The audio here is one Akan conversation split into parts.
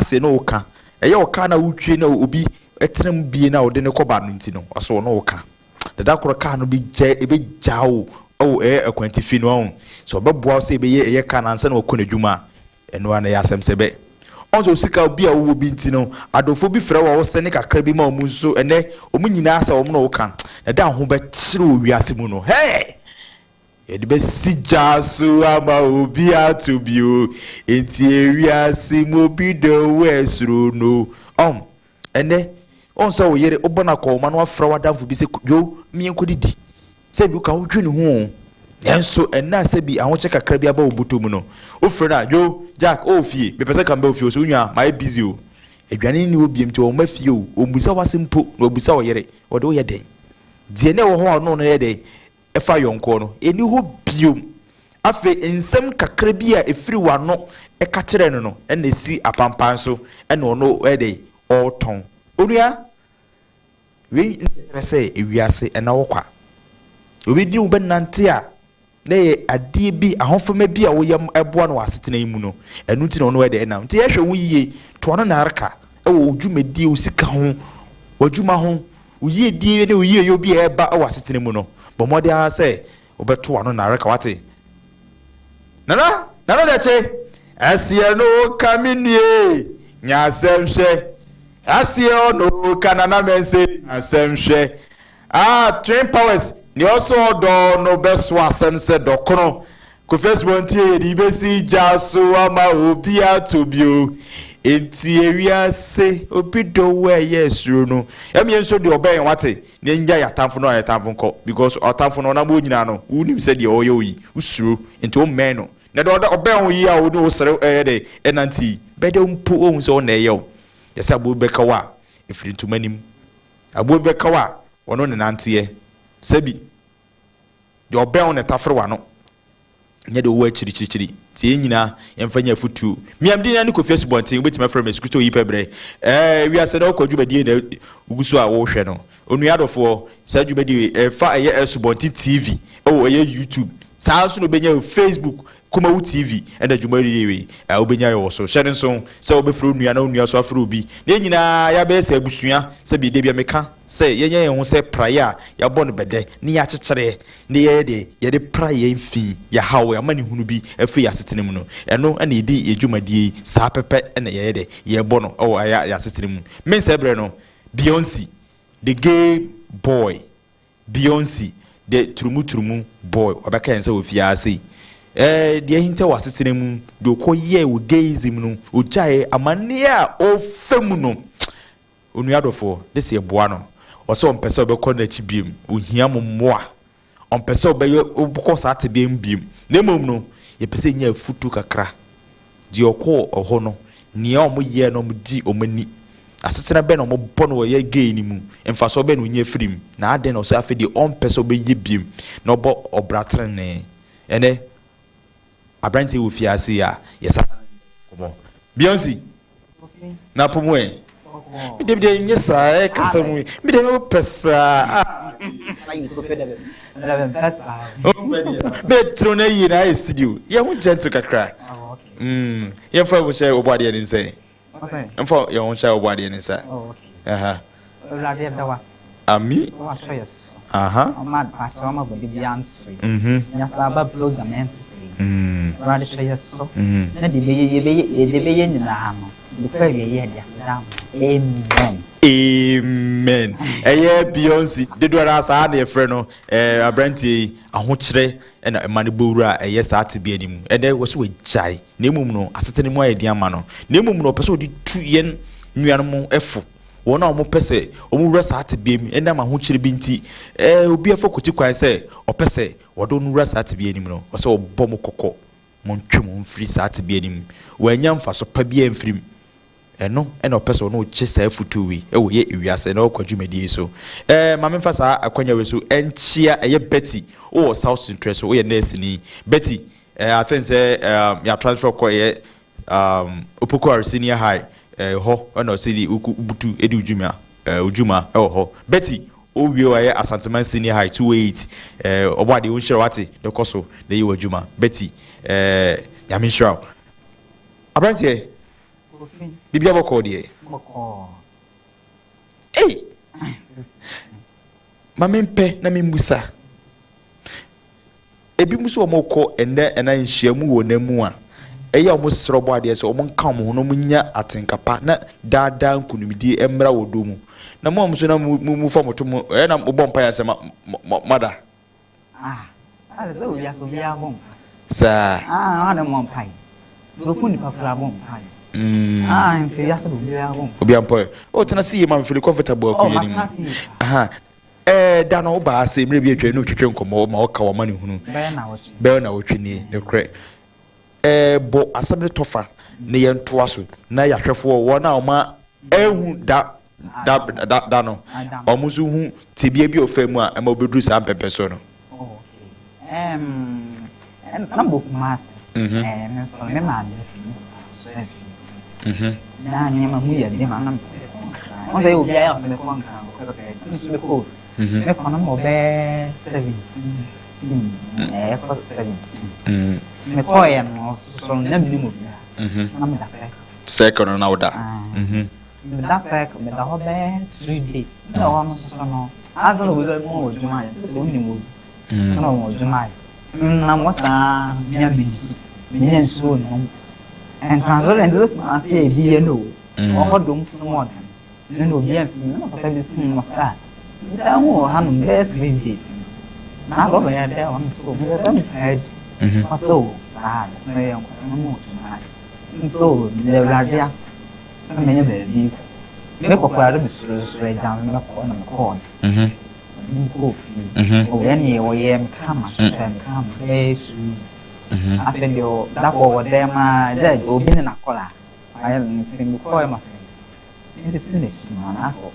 Ase ne wo ka. Ɛyɛ wo kaa no a wotwie na obi tena mu bie no a wode no kɔba no nti no, ɔse ɔne wo ka. Na da koro kaa no bɛgya ɛbɛgyaa wo wɔ ɛyɛ akwantifi no ɔho. Sɛ ɔbɛboa wo sɛ ɛbɛyɛ ɛyɛ kaa no ansa na wakɔ n'adwuma a, ɛno ara na ɛyɛ asɛm sɛ bɛ. Ɔho sɛ osika obi a wowɔ bi nti no, adɔfoɔ bi frɛ wo a wosɛne kakra bi ma wɔn nso ɛnɛ wɔn nyinaa sɛ wɔn na woka. Na da a wo ho bɛkyere wɔ wiase mu no, hɛɛ! Yɛde bɛsi gya so ama obi ato bio. Enti ewiase mu obi dɔ wo ɛsoro no. Ɔn, ɛnɛ, ɔn sɛ wo yere, wobɔ no akɔnhoma na wafrɛ w'adamfo bi sɛ, yo, meɛnkɔdidi. Sɛ bi woka wodwene ho o. Nanso ɛnnɛ a sɛ bi ahokyɛ kakra bi aba wo bɔtɔ mu no, wofrɛ no a, yo, Jack, ɔwɔ fie, mepɛ sɛ nka meba wo fie o, sɛ wo nua, mayɛ busy o. Aduane nni hɔ biom nti ɔmma fie o. Ɔmmisa w'asɛm mpo na wabisa wo yere, ɔde woyɛ dɛn? Deɛ na ɛwɔ hɔ a ɔne wo no yɛ dɛn? fa yɔnkoɔ no, ɛnni hɔ bio. Afei nsɛm kakra bi a ɛfiri w'ano ka kyerɛɛ no no na ɛsi apampan so na ɔno ɔyɛ dɛn? Ɔretɔn. Onua, wei na ɛkyerɛ sɛ ewiase ɛna wɔ kwa. Obi ne wo bɛnante a, na ɛyɛ adeɛ bi, ahofama bi a woyɛ boa no wɔ asetena yi mu no, ɛno nti na ɔno ɔyɛ dɛn? Ɛnam. Nti yɛhwɛ ho yie, to ano na areka wɔ wo dwumadie, wo sika ho, w'adwuma ho, Wo yiedie ne wo yieyɔ bi a ɛreba wɔ asetena mu no, bɔ mmɔden ara sɛ wobɛto w'ano nnareka, wate? Nana, Nana Dakye, ɛseɛ no ka me nue, nya asɛm hwɛ. Ɛseɛ ɔno ka Nana Mɛnse, nya asɛm hwɛ. Ah, Twin Powers, nea ɔsɔ ɔdɔ no bɛso asɛm sɛ dɔkono. Kofi Asubɔnten yɛde yi bɛsi gya so ama obi ato bio. Enti ewiase obi dɔ wo a ɛyɛ suro no. Ɛm yɛn nso deɛ ɔbɛn yɛn wate na yɛn gya yɛn atamfo no a yɛn atamfo nkɔ because ɔtamfo no ɔnam hɔ nyinaa no wonim sɛ deɛ ɔyɛ wo yi wo suro nti wo mmɛn no na deɛ ɔda ɔbɛn wo yi a ɔne wo sere ɛyɛ dɛ ɛnante yi bɛdɛ mpo ohu sɛ ɔna ɛyɛ wo yɛsɛ aboɔ bi bɛka wo a ɛfiri ntoma nim aboɔ bi bɛka wo a ɔno ne nanteɛ sɛbi Deɛ ɔbɛn wo na ɛtafere w'ano, nyɛ deɛ ɔwɔ akyirikyirikyiri. Nti yɛn nyinaa yɛmfa nyɛ afotuo. Me a me din ne Kofi Asubɔnten, wobɛtumi afrɛ me Asukuto Oyi Pɛbrɛ. Ɛɛ wiase na wokɔ dwumadie na wogu so a wohwɛ no. Onua adɔfoɔ, saa dwumadie wei ɛfa ɛyɛ Asubɔnten TV ɛwɔ ɛyɛ YouTube. Saa nso na wobɛnya wɔ Facebook Kumawu TV ɛna dwumadie wei wobɛnya wɔ so. Hyɛ no nso sɛ wobɛfrɛ onua na onua nso afrɛ obi. Na yɛn nyinaa yɛabɛyɛ sɛ abusua sɛbi da bi a meka sɛ yɛnyɛ yɛn ho sɛ praeɛ a yɛabɔ no bɛdɛ na yɛakyekyere na yɛyɛ deɛ yɛde pra yɛn fi yɛn haw, yɛn amanehunu bi afiri yɛn asetena mu no, ɛno na yɛdi yɛn dwumadie yi saa pɛpɛ na yɛyɛ dɛ yɛbɔ no wɔ yɛn asetena mu. Mensɛe berɛ no, Beyonce, The Gay Boy, Beyonce, The Turumuturumu Boy, ɔbɛka yɛn nsa wɔ fie ha sei. Ɛɛ, deɛ ahinta wɔ asetena mu, deɛ ɔkɔyɛɛ wɔ gayism no, ɔgyaeɛ, amanneɛ a ɔrefa mu no, Onua dɔfoɔ, gye sɛ yɛboa no. Ɔsɛ ɔmpɛ sɛ ɔbɛkɔ n'akyi biom. Ɔhia mo mmoa. Ɔmpɛ sɛ ɔbɛyɛ ɔbɛkɔ saa tebea mu biom. Na mmom no, yɛpɛ sɛ yɛnya afutuo kakra. Deɛ ɔkɔɔ hɔ no, nea wɔyɛɛ no wɔgye wɔn ani. Asetena bɛn na wɔbɔ no wɔ yɛ gay no mu? Mfasoɔ bɛn na ɔnya firi mu? Na adɛn na ɔsɛ afei deɛ ɔmpɛ sɛ ɔbɛyɛ biom na ɔbɔ ɔbra tenenee? Ɛnnɛ, aberanteɛ yi wɔ fie ha sei a, yɛsan nkɔmmɔ. Beyonce! Na po mu ɛ. Me deɛ me deɛ nyɛ saa ɛ kasa mu me deɛ me pɛ saa ah. Me tiri na yie na ayɛ studio yɛ ho gentle kakra. Mm yɛn fa ho hyɛ ɔbɔ adeɛ ne nsa yi. Nfa yɛn ho hyɛ ɔbɔ adeɛ ne nsa. Aha. Awurade yɛda wo ase. Ami. Sɛ wahwɛ yɛ so. Aha. Wama adepakyɛ wama bɔne biara nto yɛn. Mhm. Yɛasan aba program ɛnte sɛ yi. Mm. Awurade hwɛ yɛ so. Mhm. Na deɛ yɛbɛyɛ yɛbɛyɛ deɛ yɛbɛyɛ nyinaa no de kɔ awieɛ yɛde aseda ama wo. Amen. Amen. Ɛyɛ Beyonce dodoɔ no ara saa na yɛfrɛ no ɛɛ aberanteɛ yi ahokyerɛ ɛna ɛma no bɔ wura a ɛyɛ saa tebea no mu. Ɛnɛ wɔ so wagyae na mmom no asetena mu ayɛ den ama no na mmom no ɔpɛ sɛ ɔde tu yɛn nuanom fo. Wɔn a wɔpɛ sɛ wɔwura saa tebea mu ɛnam ahokyere bi nti, ɛɛ, obi afa kwati kwan sɛ ɔpɛ sɛ wɔde no wura saa tebea no mu no, ɔsɛ wɔbɔ mo kɔkɔ, montwe mo ho mfiri saa tebea no mu. Wannya mfaso pa biara amfiri mu. Ɛno na ɔpɛ sɛ ɔne wo kyɛ saa afutuo wei wɔ yɛ ewiase na ɔkɔ dwumadie yi so. Ɛɛ, ma memfa saa akwanya wei so nkyea ɛyɛ Betty, wowɔ South Ntrɛ so, woyɛ nɛɛseni. Betty, ɛɛ, I think sɛ, ɛɛ, yɛatransfer kɔ ɛyɛ Um, Opoku Senior High, eh, hɔ na ɔsɛ di wobutu di wo dwuma, eh, wo dwuma wɔ hɔ. Betty, wowie wayɛ Asanteman Senior High 208, eh, ɔbɔ adeɛ, wo nhyira wate, na kɔ so na yɛ w'adwuma. Betty, eh, Nyame nhyira wo. Aberanteɛ, Kofi. Biribi abɔkɔɔ deɛ. Bɔkɔɔ. Ei! Ma mempɛ na memmusa. Ebinom nso wɔkɔ ɛnnɛ anaa nhyiamu wɔ nna mu a, ɛyɛ a wɔsrɛ Ɔbɔadeɛ sɛ wɔnka wɔn ho na wɔnnya atenka pa na daa daa nkonimdie mmra wɔ dɔ mu. Na mo a mo nso na mo mofa mo to mo, ɛyɛ na mobɔ mpaeɛ ansa ma moada? Ah, ayɛ sɛ wiase obiara bɔ mpaeɛ. Saa. Ah, ɔha na mmɔ mpaeɛ. Bɛku nipa koraa bɔ mpaeɛ. Ah, nti wiase de obiara bɔ mpaeɛ. Obiara mpaeɛ. Oh, tena ase yie ma me feel comfortable Oh, akonnwa no mu. matena ase yie paa. Aha. Ɛɛ, da no wobaa ase mmerɛ bi atwa ne wotwetwe nkɔmmɔ ma woka w'amanehunu. Bɛyɛ nnawɔtwe. Bɛyɛ nnawɔtwe nie, nokorɛ. Ɛɛ, bɔ asɛm no tɔfa na yɛntoa so na yɛahwɛfoɔ, wɔn a wɔn ahu da, da, da, da no, wɔn nso hu tebea bi a ɔfaa mu a ɛma wɔbɛduru saa mpɛmpɛnsoɔ no. Oh, okay. Ɛɛm, ɛn, na mewɔ Kumasi. Ɛɛ, me nso me maame fi me papa nso afi nti. Na nneɛma mu yɛ den ma na mesɛ mekɔ Nkran. Wɔn sɛ obiara yɛ ɔsɛ mekɔ Nkran kɔpɛ pɛpɛ. Me nso mekɔ obi. Mekɔ no mewɔ bɛyɛ 17, 16, ɛɛ, ɛkɔ 17. Mekɔeɛ no nso no na mennim obiara. Na meda circle. Circle no na woda? Ae. Meda circle, meda hɔ bɛyɛ 3 days. Na ɛhɔ no nso no, ansa na obi bɛma wo adwuma ayɛ, gye sɛ wonim obi. Ansa na wɔma wo adwuma ayɛ. Menam hɔ saa menya mennidi, mennya nsuo nnom. Nkran so deɛ ɛnte sɛ Kumasi a ebi yɛ no o. Wɔ hɔ dom tirim ɔden. Ɛno na obiara mfi mu. Ɛna papa bi sii mu ɔse ah, metaa hu wɔ hanom bɛyɛ 3 days ni. Na rɔba yɛ dɛ ɔno so mepɛ sɛ metaa di. Ɔse o saa a, yɛsɛ yɛnkɔ na mɛma wo adwuma ayɛ. Nso o, meda Awurade ase sɛ manya baabi kɔ. Mekɔ koraa de mesuro so agya me mɛkɔ na mekɔɔɛ. Ɔde me kɔɔ fie. Ɔyɛ neɛ ɔyɛɛ me kama, hwehwɛɛ me kama bɛyɛ 2 weeks. Afei deɛ da kɔ wɔ dɛm a gye obi ne n'akɔlaa ayɛ no nti mekɔɔɛ ma sɛ mentete n'akyi no anaasɛ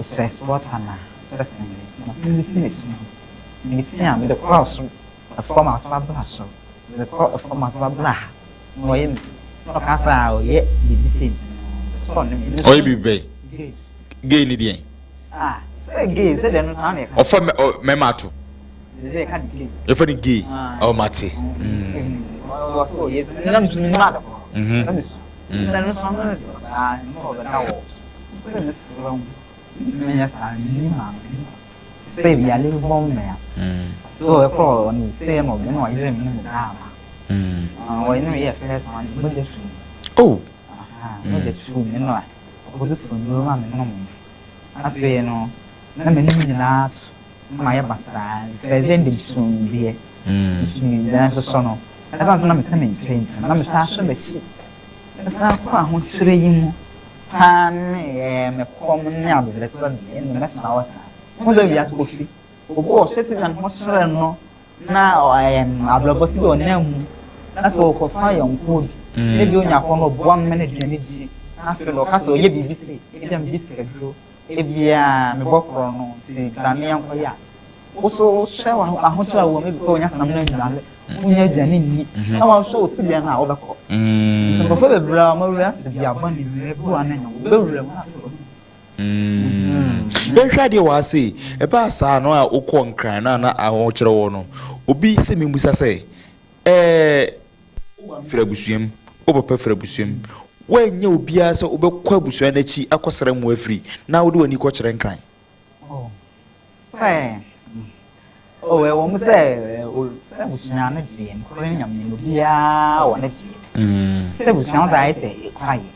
ɔhyɛ sweater na ɔhyɛ singlet na sɛ mentete n'akyi no mete a mede kɔ soro ɛfam aso abra soro mede kɔ ɛfam aso abra ha na ɔyɛ me na ɔka sɛ a ɔyɛ biribi sɛ nti no sɛ ɔne me. Ɔyɛ biribi bɛyɛ? Gay. Gay ni deɛn? Ah, sɛ gay sɛ deɛ no saa na yɛka. Ɔfa mɛma ato. Sɛ yɛka ne gay. Yɛfa ne gay. Ɔ mate. Ɔsɛ ɔyɛ sɛ na ntumi nim ade korɔ na mesu sɛ no sɔn no deɛ saa ne ɔbɛda wɔ sɛ mesrɛ wo ntumi nyɛ saa menim maame sɛ yale bɔ me a sɛ ɔkɔ ɔno sɛ na ɔbɛ na ɔyere me ne me daa ma ɔyɛ ne yɛ first one mogya tu. Oh. Mogya tu me no a ɔkɔtɔ nnuro ma me nom. Afei no na m'anim nyinaa to na mayɛ basaa. First day de mesumdeɛ mesumdeɛ nso so no ɛsan sɛ na mete me nkyɛn nti na mesan ahwɛ m'akyi ɛsan kɔ ahokyerɛ yi mu paa ne ɛɛ mɛkɔm ne abɛbrɛsɛ deɛ ɛna mɛtena hɔ saa ho sɛ wiase kofi obi wɔ ɔhyɛ sɛ bi ne ho kyerɛ no na ɛɛm abrabɔ si bi ɔnam mu na sɛ ɔkɔfa yɔnko bi na bi onya kɔ no ɔboa no ma no aduane die na afei no ɔka sɛ ɔyɛ biribi sɛ ebi a mede sikaduro ebi a mebɔ korɔ no nti dwane yɛnkɔyɛ a woso wohwɛ ahokyerɛ a wɔ mu ebi kɔ onya sam no aduane wonya aduane nni na wɔnhwɛ wo tebea no a wobɛkɔ nti nkurɔfoɔ bebree a wɔawura tebea bɔne mu ebi wɔ no nya wobɛwura mu na afei wɔn Yɛnhwɛ adeɛ wɔ ha sei, ɛbaa saa no a wokɔ Nkran no a na ahokyerɛ wɔ no, obi sɛ memmusa sɛ, ɛɛ wo maame firi abusua mu, wo papa firi abusua mu, woannya obiara sɛ wobɛkɔ abusua no akyi akɔsrɛ mmoa afiri na wode w'ani kɔkyerɛ Nkran? Oh, sɛ oh, ɛwɔ mu sɛ sɛ abusua no deɛ nokorɛ ne Nyame no obiara wɔ ne deɛ sɛ abusua wo sɛ ayɛ sɛ kwaeɛ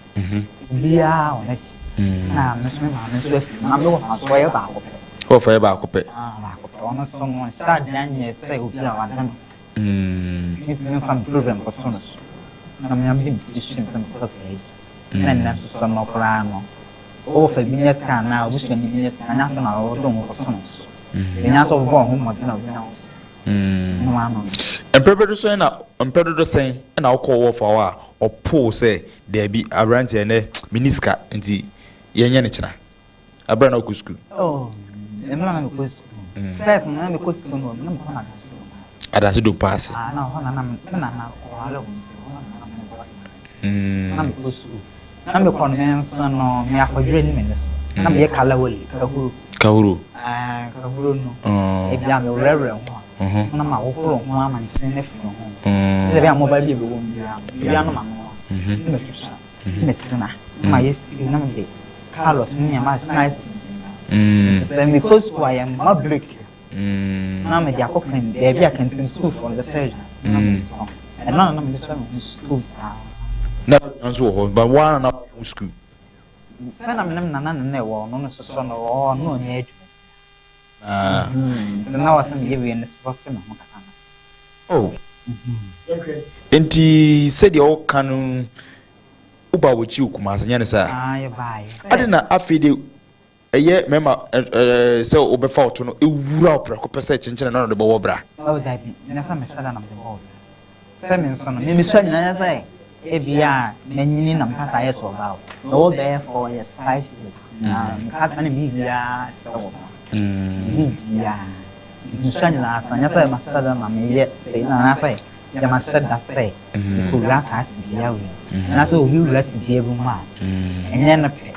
obiara wɔ ne deɛ na me nso me maame nso afiri mu na mewɔ fa nso ɔyɛ baako pɛ. Wɔfa yɛ baako pɛ. Ah, baako pɛ. Ɔno nso no nhyɛ adeɛ anyɛ sɛ obi a wade no metumi mfa me program kɔto no so na mea mede me tiri hwɛ mu sɛ mekɔ pɛ agyi na nnɛ nso so no koraa no wowɔ fa bi nyɛ sika anaa obusuani bi nyɛ sika nyɛ afei na wɔde wo ho kɔto no so ɛnya sɛ wobɔ wo ho mmɔden a wobɛnya wo so no ano no. Mpɛ dodo sɛn na mpɛ dodo sɛn na wokɔ wɔfa hɔ a ɔpoo sɛ daabi aberanteɛ nnɛ menni sika nti yɛnyɛ no kyena aberɛ a na wokɔ sukuu? Oh, mmerɛ na mekɔ sukuu. First no na mekɔ sukuu no na mekɔ Nadase Dompa ase. Adase Dompa ase. Ah, na hɔ na na me nana ɔware wɔ nti hɔ na na mekɔ tena. Na mekɔ sukuu. Na mekɔ no me nso no me akɔdwerɛ ne m'ani so. Na meyɛ kalawale, kahuro. Kahuro. Ah, kahuro no. Ebi a mewerɛwerɛ ho a. Na ma hohoro ho ama nkyene no afiri ho. Sɛ ebi a mobile bi a ɛbɛwɔ mu biara no, ebi ano ma no. Na matwitwa. Mesena na mayɛ stew na mede carrot ne nneɛma ahyɛ na ayɛ sɛ kyenkyenga. Nti sɛ mekɔ sukuu a yɛmma break a, na mede akɔ kan baabi a kantin sukuufoɔ no bɛtɔ aduane na mede tɔn. Ɛno na na mede hwɛ me ho sukuu saa. Na aduane nso wɔ hɔ, but wo ara na na woyɛ wo sukuu? Sɛ na me ne me nana na na ɛwɔ hɔ, ɔno no soso no wɔ hɔ na ɔnyɛ adwuma biara. Nti na ɔsɛ meyɛ wei no so te me ho kakra. Oh. Nti sɛdeɛ woka no wobaa w'akyi wɔ Kumasi nyɛ ne saa? Ah, yɛbaeɛ. Ade na afei de ɛyɛ mmarima sɛ wobɛfa wo to no ɛwura wo prɛko pɛ sɛ kyenkyene na ɔde bɔwɔ bra. Oh, dabi, nyɛ sɛ mehyɛ da na mede bɔɔ bra. Sɛ me nso no, me mesua nyinaa nyɛ sɛ ebia manyini na mekasa ayɛ sɛ ɔbaa o. Mewɔ bɛyɛ 4 years, 5 years na mekasa ne biribiara sɛ ɔbaa. Biribiara. Nti mesua nyinaa sa, nyɛ sɛ mahyɛ da na meyɛ sɛ anaasɛ yɛ mahyɛ da sɛ mekɔwura saa tebea wei mu. Anaasɛ obi wura tebea bi mu a, ɛnyɛ no pɛ.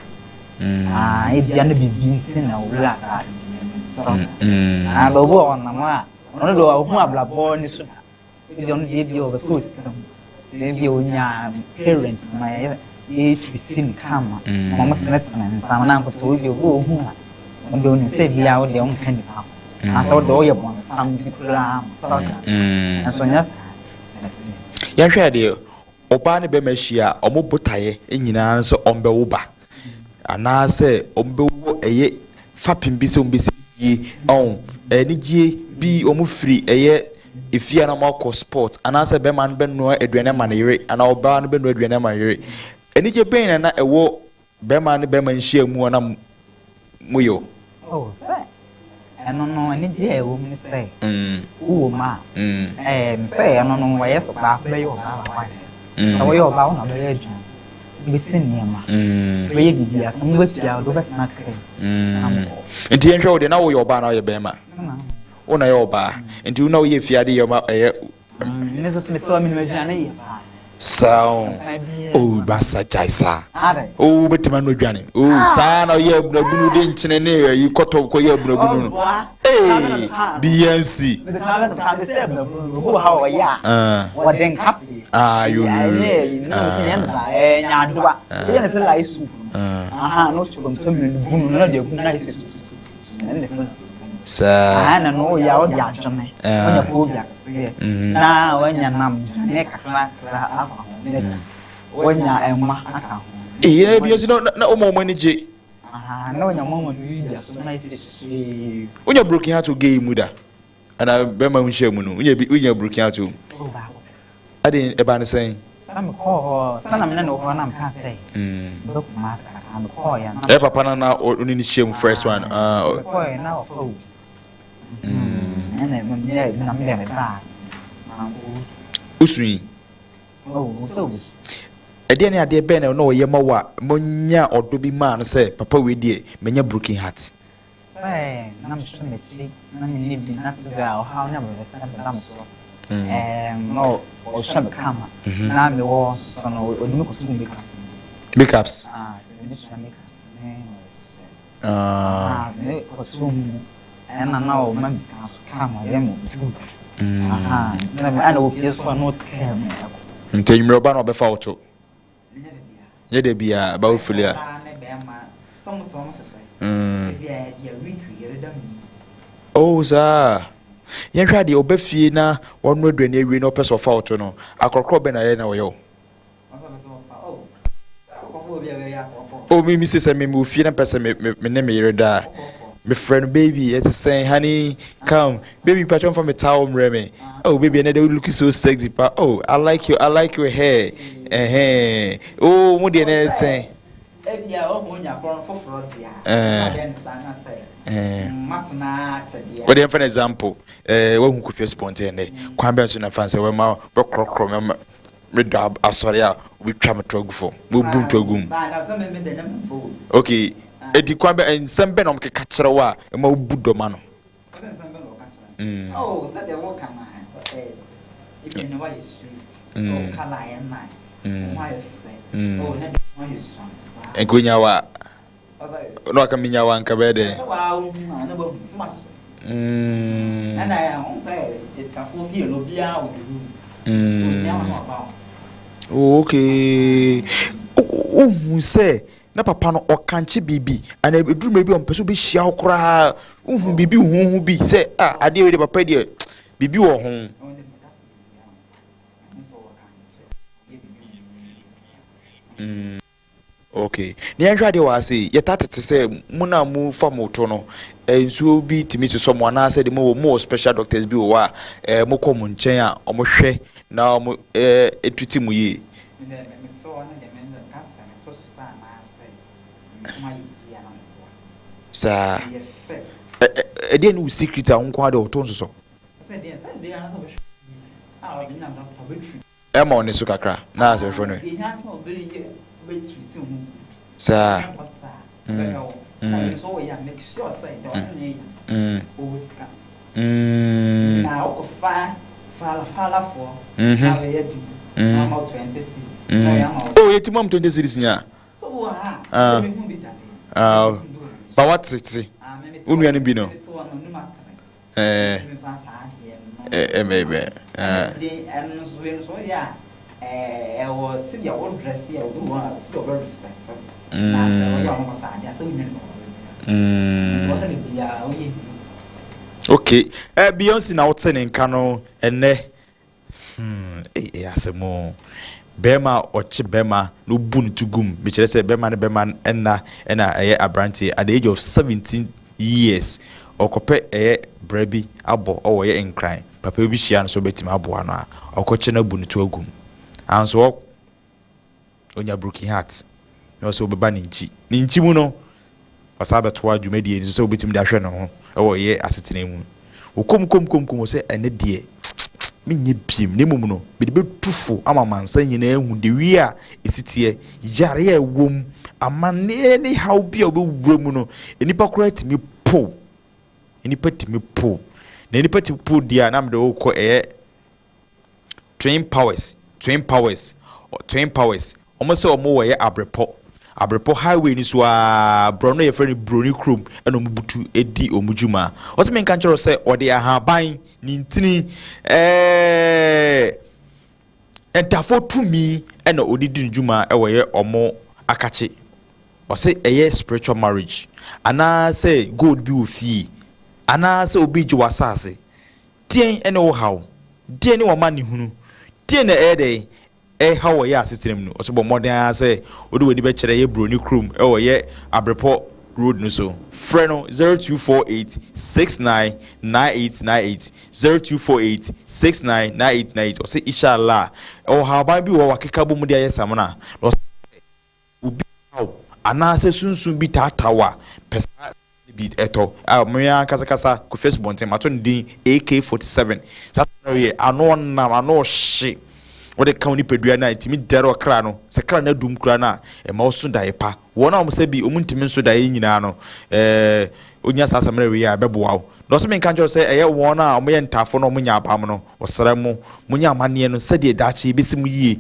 Ah, ebia no biribi nti na owura saa tebea no mu. Sɛ ɔka. Ah, bɛ obi wɔ hɔ nam a, ɔno deɛ ɔho abrabɔ ne so da. Ebi ɔno deɛ ebia ɔbɛtɔ sika mu. Sɛ ebia onya parents ma yɛ yɛtreat no kama. Ma ɔmo tenetene ne nsa na nkoto obi obi wɔ hu a, ɔno deɛ onim sɛ ebia wo deɛ wonka nipa ho. Anaasɛ wo deɛ woyɛ bɔnsam bi koraa ma. Sɛ ɔka. Nso nyɛ saa na ɛteɛ. Yɛnhwɛ adeɛ, ɔbaa ne bɛrima ahyia a, ɔmo botaeɛ nyinaa ne sɛ ɔmbɛwo ba anaasɛ ɔmbɛwɔ ɛyɛ fapem bi sɛ ɔmbɛsi fie ɔn anigye bi ɔmo firi ɛyɛ efie a na ɔmo akɔ sport anaasɛ bɛrima no bɛnoa aduane ama ne yere anaa ɔbaa no bɛnoa aduane ama ne yere. Anigye bɛn na na ɛwɔ bɛrima ne bɛrima nhyia mu a na moyɛ o? Oh, sɛ ɛno no anigye a ɛwɔ mu ne sɛ wowɔ mu a, ɛɛ sɛ ɛno no wɔyɛ sɛ baako bɛyɛ ɔbaa, baako ayɛ. Sɛ woyɛ ɔbaa, wo na wobɛyɛ aduane, wobɛsi nneɛma, wobɛyɛ biribiara. Sɛ mobɛpia wode wobɛtena kaa mu na mokɔ. Nti yɛnhwɛ wo deɛ, na woyɛ ɔbaa na woyɛ bɛrima? Wo na yɛ ɔbaa, nti wo na woyɛ fiade yɛ ɔma ɛyɛ? Me nso so mete hɔ, menim aduane yɛ paa. Saa o, o basa gyae saa o, wobɛtumi ano aduane o saa na ɔyɛ abunabunu de nkyene ne ayi kɔtɔ kɔyɛ abunabunu no ee bnc. Wɔde nkate. Ah, yo yo yo. Nyaadoa ɛyɛ ne sɛ light soup no aha na ɔtɔ kontomire no bunu na ɔde agu na ayɛ sɛ tututu ɛne ne fɛn. Saa. Aha na no woyɛ a wode adwene wonya koobi aseɛ na wanya nam dwane kakra kakra afa ho ne da wanya ɛnwa aka ho. Ee, na ebi nso na ɔmo ani gye. Aha na wanya mɔmɔ no yi bi aso na ayɛ sɛ susue. Wonya broken heart wɔ gay mu da ana bɛrima nhyia mu no, wonya bi, wonya broken heart wɔ mu? Oh, baako. Ade ɛba ne sɛn? Na mekɔɔ hɔ sɛ na mene ne wɔ hɔ na meka sɛ mebɛ Kumasi kakra, mekɔɔ yɛ na Ɛyɛ papa no na ɔne ne hyia mu first one? Ah, mekɔɔ yɛ na wɔfa wo ɛna meyɛ na meyɛ me baa mankɔ. Wosui? Oh, sɛ obi Ɛdeɛ ne adeɛ bɛn na ɔyɛ ma wo a monya ɔdɔ bi maa no sɛ papa wei deɛ manya broken heart? Sɛ na mehwɛ m'akyi na menni bi na sɛ bi a ɔhaw ne abrɛsɛm bɛda me so, na ɔhwɛ me kama na mewɔ nso no ɔde me kɔto makeups. Makeups? Ah, sɛ mesua makeups ne ɔhyehyɛ. Ah. Ah, me kɔto mu ɛna na ɔma me sika so kama ɔyɛ me good. Aha, nti na ɛna opie so a na ɔte kaa mu ɛkɔ. Nti anwummerɛ ɔba na ɔbɛfa wo to? Nyɛ da biara ba wo fili a. Ɔbaa ne bɛrima sɛ mo te wɔn hyehyɛ. Ebi a yɛ weekly yɛdeda mu. Oh, saa. Yɛnhwɛ adeɛ, ɔba fie na wanoa aduane awie na ɔpɛ sɛ ɔfa wo to no, akorɔkorɔ bɛn na ɛyɛ na ɔyɛ wo? Ɔsɛ ɔpɛ sɛ ɔfa oh ɔkɔfo obi a bɛyɛ akɔkɔ. Oh, me se sɛ me wɔ fie na mpɛ sɛ me ne me yere da a, mefrɛ no, "Baby, ɛte sɛn? Honey, come. Baby, patwa mfa me towel mmerɛ me. Oh baby, ɛnɛ de wo look so sexy pa. Oh, I like your hair." Ɛhɛn, oh, mo deɛ ne ɛte sɛn? Ebi a ɔmo nya korɔ foforɔ deɛ a. Ɛna ne saa na sɛ matena akyɛ deɛ. Wɔde yɛmfa no example, wahu Kofi Asupɔnten dɛ kwan bɛn so na fa sɛ wɔma bɛkorɔkorɔ mɛma medɔ asɔre a wobɛtwa me to agu fam, wɔbu nto agu mu. Baa na sɛ me de ne mfo wo. Okay, edi kwan bɛ nsɛm bɛn na ɔmkeka kyerɛ wo a ɛma wobu dɔma no? Ɔsɛ nsɛm bɛ na ɔka kyerɛ me. Oh, sɛdeɛ wɔka na ebi ne wayɛ sweet. Oh, colour ayɛ nice. Ho ayɛ fɛ. Oh, ne de ho ayɛ suan saa. Nka onya wa Ɔsɛ na waka menya wa nka bɛyɛ dɛn? Sɛ waa wohu a na wahu sɛ mahyehyɛ. Ɛna ɔhu sɛ esikafoɔ fie no obiara wɔ ne room. So obiara na ɔba hɔ. Oh, okay. Wohu sɛ na papa no ɔkankye biribi anaa ɛduru mmerɛ bi a ɔmpɛ sɛ ɔbɛhyia wo koraa, wohu biribi huhu bi sɛ ah, adeɛ wei deɛ papa deɛ biribi wɔ ho. Mm. Ok, na yɛnhwɛ adeɛ wɔ ha sei, yɛtaa tete sɛ mo no a mo fa mo to no, eh, nsuo bi tumi sosɔ mo anaasɛ de mo wɔ mo wɔ special doctors bi wɔ hɔ a eh, mo kɔ mo nkyɛn a wɔn hwɛ na wɔn eh, treat mo yie. Me deɛ me te hɔ no deɛ me nka sɛ me to so sɛ anaasɛ me ho ayɛ biribi a na me boa. Saa. Ɛyɛ fact. Ɛ ɛ ɛdeɛn ne wo secret a wo nko ara deɛ wo to nsosɔ? Sɛ deɛ sɛ deɛ ara sɛ ɔbɛhwɛ a ɔbɛnya doctor ɔbɛtreat. Ɛma ɔne so kakra na asɛ fo no. Saa. Mm. Mm. Mm. Mm. Mhm. Mm. Mm. Oh, yɛti mu am 20 series nya. Ah. Ah. Ba what tete. Wo nua no bi no. Ɛɛ ɛɛ ɛɛ. Okay, eh, Beyonce na wote ne nka no ɛnɛ. Hmm, ei, ɛyɛ asɛm o. Bɛrima a ɔkye bɛrima na obu no to gum, mekyerɛ sɛ bɛrima ne bɛrima nna ɛna ɛyɛ aberanteɛ at the age of 17 years, ɔkɔpɛ ɛyɛ bra bi abɔ ɔwɔ yɛ Nkran, papa bi hyia no sɛ ɔbɛtumi aboa no a, ɔkɔkye no abu no to agum. Anso ɔ. Onya broken heart na ɔsɛ ɔbɛba ne nkyi. Ne nkyi mu no, ɔsan bɛtoa dwumadie no so sɛ ɔbɛtumi de ahwɛ ne ho wɔ yɛ asetena mu. Ɔkɔm kɔm kɔm kɔm ɔsɛ ɛnɛ deɛ menyɛ biem na mmom no mede bɛtu fo ama amansan nyinaa ahu dewie a ɛsi teɛ, yareɛ a ɛwɔ mu, amanneɛ ne haw bi a wobɛwura mu no, nnipa koraa tumi po. Nnipa tumi po. Na nnipa tumi po deɛ a na mede wokɔ ɛyɛ Twin Powers, Twin Powers, Twin Powers, wɔn sɛ wɔn wɔ yɛ Abrepɔ, Abrepɔ highway no so aa, borɔno yɛfrɛ no Broni kurom ɛna wɔn butu di wɔn dwuma. Wɔsɛ menka nkyerɛ wo sɛ wɔde ahaban, ne ntini, ɛɛ ntafo tumi ɛna wɔde di ne dwuma ɛwɔ yɛ wɔn akakye. Wɔsɛ ɛyɛ spiritual marriage anaasɛ gold bi wɔ fie anaasɛ obi gye wɔ asase. Deɛn ne wo haw? Deɛn ne w'amanehunu? Deɛn na ɛyɛ dɛn ɛreha wo wɔ yɛ asetena mu no? Ɔsɛ bɔ mmɔden ara sɛ wode w'ani bɛkyerɛ yɛ Buroni kurom wɔ yɛ Abrepɔ road no so. Frɛ no 0248 69 9898, 0248 69 9898. Ɔsɛ Isha Allah, ɛwɔ haban bi wɔ hɔ wakeka bɔ mu de ayɛ samina. Na ɔsɛ sɛ obi haw anaasɛ sunsum bi taataa wo a, pɛ saa no bi tɔ. A Me ara ankasa kasa, Kofi Asubɔnten, mato no din AK-47. Saa asɛm no yɛ ano ɔnam, ano ɔhye. Wode ka wo nipadua no a, ɛtumi dɛre ɔkra no. Sɛ kra no adum koraa no a, ɛma woso daeɛ pa. Wɔn a wɔn sɛ bi wɔntumi nso daeɛ nyinaa no, ɛɛ wonya saa asɛm no wei a, ɛbɛboa wo. Na ɔsɛ menka nkyerɛ wo sɛ ɛyɛ wɔn a wɔyɛ ntaafo na wɔnya abam no, ɔsrɛ mo, monyɛ amanneɛ no sɛdeɛ daakye ɛbɛsi mo yie.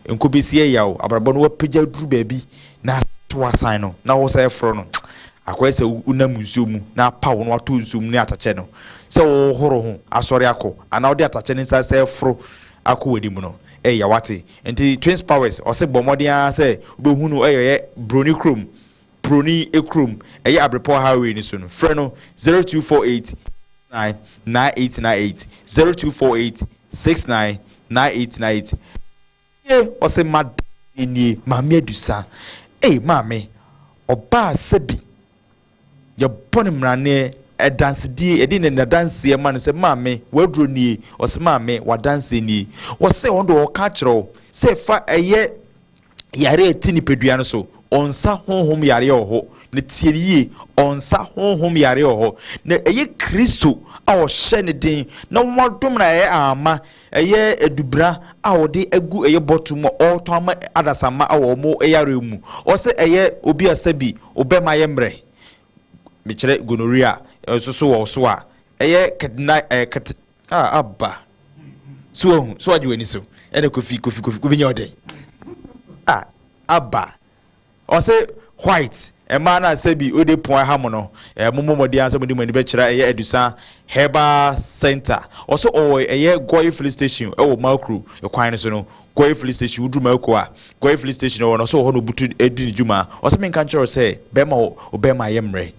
Nkɔbɛsi ɛyaw, abrabɔ no wapagya aduru baabi na ato asan no na wo sɛ ɛforo no akɔyɛ sɛ wonam nsuo mu na apa wo na watɔ nsuo mu ne atakyɛ no sɛ wohoro ho asɔre akɔ anaa wode atakyɛ no nsa sɛ ɛforo akɔ w'anim no ɛyɛ wate. Nti Twins Powers ɔse bɔ mmɔden ara sɛ wobɛhu no ɛyɛ Broni kurom, Broni kurom ɛyɛ Abrepɔ highway no so no, frɛ no 0248 69 9898, 0248 69 9898. Nie ɔse madam nie maame adusa ei maame ɔbaa sɛbi yɛbɔ no mmraneɛ ɛdansedie yɛde ne nadanseɛ ma no sɛ maame waduro nie ɔse maame wadanseɛ nie ɔse ɔno deɛ ɔka akyerɛ wo sɛ fa ɛyɛ Yareɛ a ɛte nipadua no so, ɔnsa honhom yareɛ wɔ hɔ. Na tie no yie, ɔnsa honhom yareɛ wɔ hɔ. Na ɛyɛ Kristo a ɔhyɛ ne den na wɔadom no a ɛyɛ ahama, ɛyɛ adubena a ɔde agu ɛyɛ bɔtol mu a ɔretɔn ama adasamma wɔ wɔn yareɛ mu. Ɔsɛ ɛyɛ obi a sɛbi ɔbɛma ayɛ mmerɛ, mekyerɛ gonorrhea nso so wɔ wo so a, ɛyɛ kɛtena ɛɛ kɛt Ah aba. So wahu, so wagye w'ani so. Ɛna Kofi, Kofi, Kofi, wobɛnya wo dɛn? Ah, aba. Ɔse white, mmaa no a sɛbi wode pon aha mo no, eh, mommɔ mmɔden ara sɛ mode mo ani bɛkyerɛ ɛyɛ Adusa Herbal Center. Ɔse ɔwɔ ɛyɛ Goil filling station ɛwɔ Makru kwan no so no. Goil filling station, woduru Mako a, Goil filling station wɔ no, ɔsɛ wɔ hɔ na obutu edi ne dwuma. Ɔsɛ menka nkyerɛ wo sɛ bɛrima wɔ bɛrima ayɛ mmerɛ.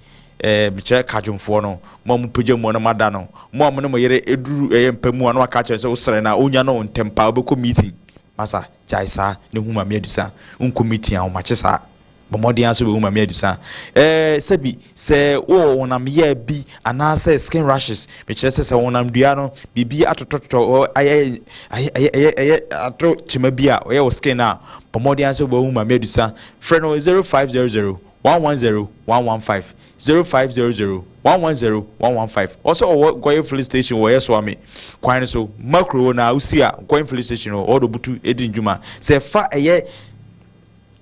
Mekyerɛ kadwomfoɔ no, mo a mopagya mu a na moada no, mo a mo ne mo yere eduru ɛyɛ mpa mu a na waka akyerɛ sɛ wosrɛ no a onya no ntɛm paa wobɛkɔ meeting. Masa, gyae saa na hu Maame Adusa. Wonkɔ meeting ahomakye saa. Bɔ mmɔden ara sɛ wobɛhu Maame Adusa. Sɛbi, sɛ wowɔ honam yea bi anaasɛ skin rashes, mekyerɛ sɛ sɛ honamdua no biribi atotɔtotɔ hɔ ayɛ ayɛ ɛyɛ ɛyɛ ato kyema bi a ɔyɛ wo skin a, bɔ mmɔden ara sɛ wobɛhu Maame Adusa. Frɛ no 0500 110 115, 0500 110 115. Ɔsɛ ɔwɔ Goil filling station wɔ Yɛsoame kwan no so, Makuro hɔ na wosi a Goil filling station hɔ, ɔwɔ de obutu di ne dwuma. Sɛ ɛfa ɛyɛ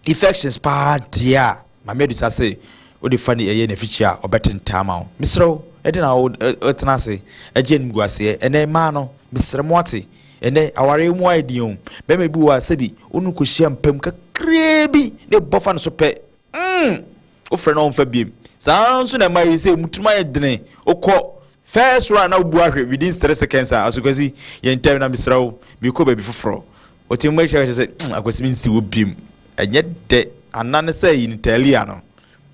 infections paa deɛ a, Maame Adusa se wode fa ne ɛyɛ n'afikyire a, ɔbɛte ntaa ma wo. Mesrɛ wo, ɛde na wotena ase agye animguaseɛ. Ɛnɛ mmaa no, mesrɛ mo ate, ɛnɛ awareɛ mu ayɛ den o. Bɛrima bi wɔ hɔ a, sɛbi wo ne no kɔhyia mpa mu kakraa bi na ɛbɔ fa ne so pɛ, wofrɛ no a ɔmfa biem. Saa ara nso na ɛma yi sɛ mu tirim ayɛ dene. Wokɔ first round na wobu ahwɛ within 3 seconds a, Asokwasi, yɛ ntɛm na mesrɛ wo, mekɔ baabi foforɔ. Ɔtumi mu ahyɛ sɛ Akwasi, mensi wɔ biem. Ɛnyɛ dɛ ana ne sɛ yinitalia no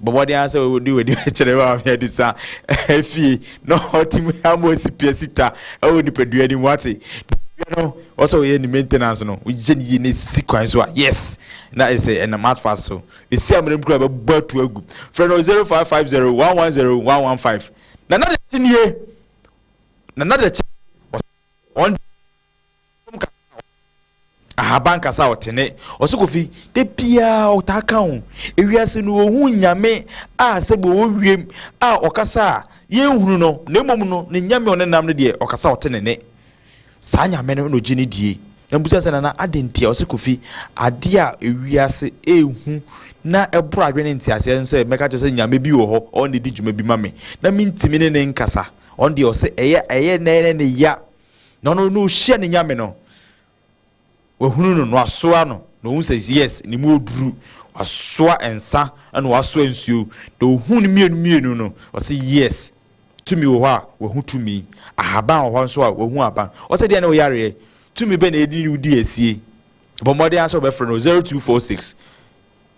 bɔ mmɔden ara sɛ wode w'ani bɛkyerɛ Maame Adusa afie na ɔtumi ama osi pia sita ɛwɔ nipadua no mu ate. Nipadua no ɔsɛ ɔyɛ ne maintenance no, woyɛ ne yie na esi kwan so a, yes, na ɛsɛ ɛnam atfa so esi amena mu kura bɛbɔ atu agu. Frɛ no 0550 110 115. Nana Dakye nie. Nana Dakye ɔn ahaban kasa a ɔtene. Ɔsɛ Kofi de biara ɔtaa ka ho ewiase no, ohun Nyame a sɛbi ɔwɔ wiem a ɔkasa a yɛnhunu no, na mmom no ne Nyame a ɔne nam no deɛ, ɔkasa a ɔte ne ne saa Nyame no na ɔgye ne die. Na mbusa sɛ, Nana, ade nti a? Ɔsɛ Kofi, adeɛ a ewiase ehu na ɛboro adwene nteaseɛ sɛ mɛka kyerɛ sɛ Nyame bi wɔ hɔ ɔne di dwuma bi ma me na mentimi ne ne nkasa. Ɔno deɛ, ɔsɛ ɛyɛ nɛɛnɛ ne ya na ɔno no ɔhyia ne Nyame no, wahunu no na wasoa no na ohun sɛ yes, ne mu oduru. Wasoa nsa ɛna wasoa nsuo na ohun no mmienu mmienu no, ɔsɛ yes, tumi wɔ hɔ a wahu tumi, ahaban wɔ hɔ nso a wahu aban. Ɔsɛ deɛ ne ɔyareɛ tumi bɛ na edi ne di asie. Bɔ mmɔden asɛ ɔbɛfrɛ no 0246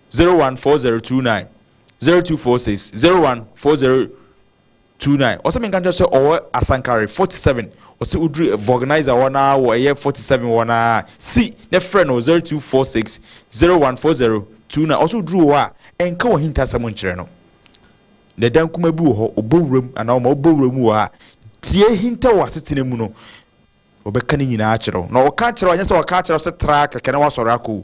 014029, 0246 014029. Ɔsɛ menka nkyerɛ sɛ ɔwɔ Asankare 47. Ɔsɛ woduru vulcanizer hɔ naa wɔ ɛyɛ 47 hɔ naa si ne frɛ no 0246 014029. Ɔsɛ woduru hɔ a, ɛnka wɔ hintasɛm nkyerɛ no na ɛdan kuma bi wɔ hɔ ɔbɔ wuram anaa ɔma ɔbɔ wuram wɔ hɔ a, tie hinta wɔ asetena mu no, ɔbɛka ne nyinaa kyerɛ wo. Na ɔka kyerɛ wo, ɛnyɛ sɛ ɔka kyerɛ wo sɛ tra kɛkɛ na wasɔre akɔ o.